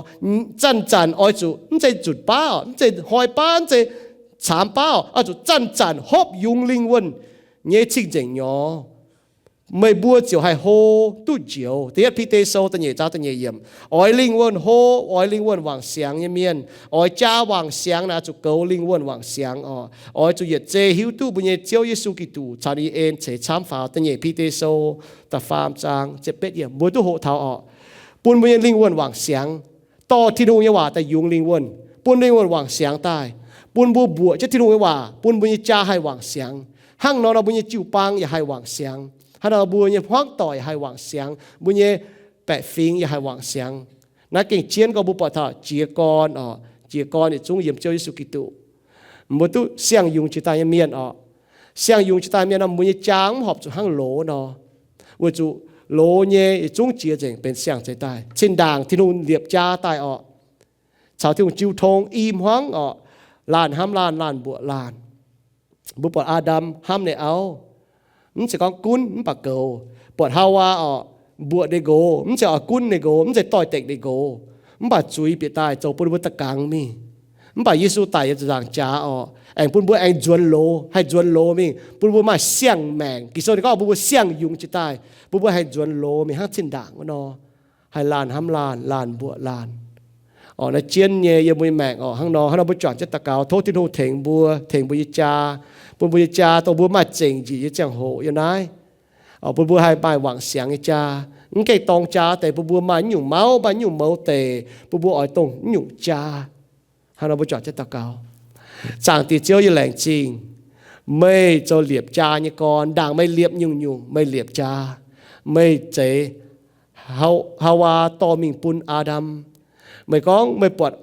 zanc-zanc oix zuqc, mv zeiz nzunc baav, mv zeiz hnoi baav, mv zeiz caamx baav, oix zuqc zanc-zanc hopv yungz lingh wuonh nyei cing-nzengc nyorx. Meih mbuo ziouc haih hlo duqv njoux. Da'yietv Bide Sou da'nyeic zaang da'nyeic yiemc. Oix lingh wuonh hlo, oix lingh wuonh wangc siangx nyei mienh, oix jaa wangc siangx naaic zuqc goux lingh wuonh wangc siangx orqc. Oix zuqc yietc zei hiuv duqv mbuo nyei Ziouv Yesu Giduc caux ninh nyei en ceix camv faaux. Da'nyeic Bide Sou da'faam zaang ziepc betv yiemc. Mbuo duqv hoqc taux orqc, bun mbuo nyei lingh wuonh wangc siangx, dorh Tin-Hungh nyei waac daaih yungz lingh wuonh, bun lingh wuonh wangc siangx daaih, bun mbuo mbuoqc jienv Tin-Hungh nyei waac, bun mbuo nyei jaa haih wangc siangx. Hnangv nor nor mbuo nyei jiu-baang yaac haih wangc siangx. Hnangv nor mbuo nyei hmuangv doic haih wangc siangx, mbuo nyei baeqc fingx yaac haih wangc siangx. Naaiv gengh jienv gorngv mbuo buatc taux jiez gorn oc. Jiez gorn yietc zungv yiem Ziouv Yesu Giduc. Mbuo duqv siang-yungz jiex daaih nyei mienh oc. Siang-yungz jiex daaih mienh nor, mbuo nyei jaa mv horpc zuqc hnangv loz nor. Weic zuqc loz nyei yietc zungv jiex nzengc benx siang-zeix daaih. Zinh ndaangc Tin-Hungh liepc jaa daaih oc, caux Tin-Hungh jiu tong i hmuangv oc, laanh hnamv laanh, laanh mbuoqc laanh. Mbuo buatc Aa^ndam hnamv ninh auv, mv zeiz gorngv gunv mv baac goux. Buatc Haawaa oc, mbuoqc ninh nqox, mv zeiz oix gunv ninh nqox, mv zeiz doix-dekc ninh nqox, mv baac zuiz bieqc daaih zoux bun ninh mbuo da'gangx mingh. Mv baac Yesu daic yiem ziepc nzaangc jaax oc, aengx bun mbuo aengx nzuonx loz, haih nzuonx loz mingh, bun mbuo maaih siang-maengc. Ging-Sou ninh gorngv bun mbuo siang-yungz jiex daaih, bun mbuo haih nzuonx loz mingh hnangv zinh ndaangc wuov nor, haih laanh hnamv laanh, laanh mbuoqc laanh. Oc, naaiv jienv nyei yiem mbuo nyei maengc oc. Hnangv nor, hnangv nor mbuo juangc jienv daux gaux, tov Tin-Hungh tengx mbuo, tengx mbuo nyei jaa, bun mbuo nyei jaa dongh mbuo maaih zengc njiec nyei ziangh hoc yiem naaiv oc, bun mbuo haih maaih wangc siangx nyei jaa. Mv gaengh dorng jaa deix, bun mbuo maaih naaiv nyungc mauv, maaih naaiv nyungc mouz deic, bun mbuo oix dongh naaiv nyungc jaa. Hnangv nor mbuo juangc jienv daux gaux. Zaangc Diex Ziouv, yie laengz zingh meih zoux liepc jaa nyei gorn. Ndaangc meih liepc nyungc-nyungc, meih liepc jaa. Meih zeix Haawaa dorh mingh bun Aa^ndam. Meih gorngv meih buatc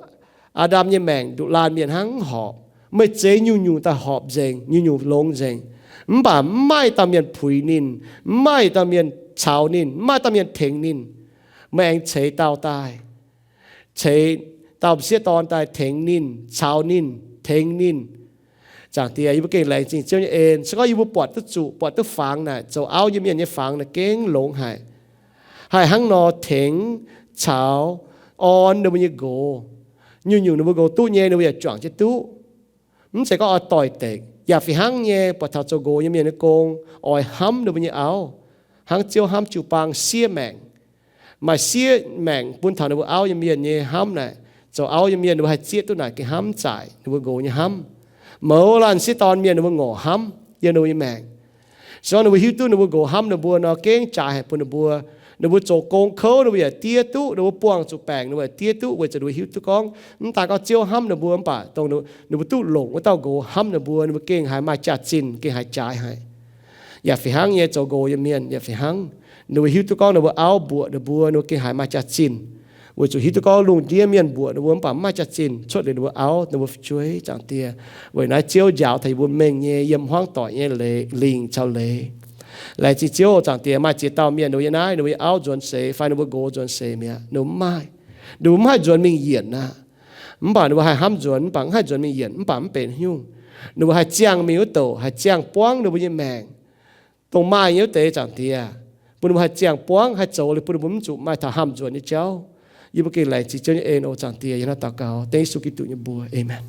Aa^ndam nyei maengc nduqc laanh mienh hnangv mv horpc. Meih zeix nyungc-nyungc daaih horpc nzengc, nyungc-nyungc longx nzengc. Mv baac mv maaih dauh mienh puix ninh, mv maaih dauh mienh caux ninh, mv maaih dauh mienh tengx ninh. Meih aengx ceix dauh daaih, ceix dauh m'sieqv dorn daaih tengx ninh, caux ninh, tengx ninh. Zaangc Diex, yie mbuo gengh laengz zingh Ziouv nyei en. Se gorngv yie mbuo buatc duqv zuqc, buatc duqv fangx naaic, zoux auv nyei mienh nyei fangx naaic gengh longx haic. Haih hnangv nor tengx, caux, orn ninh mbuo nyei nqox. Nyungc-nyungc ninh mbuo nqox duqv nyei, ninh mbuo yaac juangc jienv duqv. Mv zeiz gorngv oix doix-dekc. Yaac fih hnangv nyei, buatc taux zoux nqox nyei mienh nyei gong, oix hnamv ninh mbuo nyei auv hnangv Ziouv hnamv jiu-baang, siev maengc. Maaih siev maengc bun taux ninh mbuo auv nyei mienh nyei hnamv naaic, zoux auv nyei mienh ninh mbuo haih zieqv duqv naaic gengh hnamv zaaic ninh mbuo nqox nyei hnamv. Mouz laanh sieqv dorn mienh ninh mbuo ngorc hnamv yiem ninh mbuo nyei maengc. Se gorngv ninh mbuo hiuv duqv ninh mbuo nqox hnamv ninh mbuo nor, gengh jaaix haic bun ninh mbuo. Ninh mbuo zoux gong kouv ninh mbuo yaac diev duqv, ninh mbuo buangh zuqc baengc ninh mbuo yaac diev duqv, weic zuqc ninh mbuo hiuv duqv gorngv mv daan gorngv Ziouv hnamv ninh mbuo, mv baac dongh ninh mbuo duqv longc wuov dauh nqox hnamv ninh mbuo, ninh mbuo gengh haiz maaih jaax-zinh, gengh haiz jaaix haic. Yaac fih hnangv nyei, zoux nqox nyei mienh yaac fih hnangv. Ninh mbuo hiuv duqv gorngv ninh mbuo auv mbuoqc ninh mbuo, ninh mbuo gengh haiz maaih jaax-zinh. Weic zuqc hiuv duqv gorngv lungh ndiev mienh mbuoqc ninh mbuo mv baac mv maaih jaax-zinh cuotv liuz ninh mbuo auv, ninh mbuo fu'jueiv, Zaangc Diex. Weic naaiv Ziouv njaaux taux yie mbuo mengh nyei yiem hmuangv doic nyei lingc caux leiz. Laengz zingh Ziouv, Zaangc Diex, maaih ziex dauh mienh ninh mbuo yiem naaiv, ninh mbuo nyei auv nzuonx seix fai ninh mbuo nqox nzuonx seix mi'aqv, ninh mbuo mv maaih, ninh mbuo mv haih nzuonx mingh yienc aqv. Mv baac ninh mbuo haih hnamv nzuonx, mv baac mv haih nzuonx mingh yienc, mv baac mv benx haaix nyungc. Ninh mbuo haih ziangh mingh wuov douc, haih ziangh buangv ninh mbuo nyei maengc, dongh maaih nyei wuov deix, Zaangc Diex, bun ninh mbuo haih ziangh buangv, haih zoux liuz bun ninh mbuo mv zuqc maaih taux hnamv nzuonx nyei jauv. Yie mbuo gengh laengz zingh Ziouv nyei en oc, Zaangc Diex. Yie hnangv daux gaux dengv Yesu Giduc nyei mbuox. Aamen.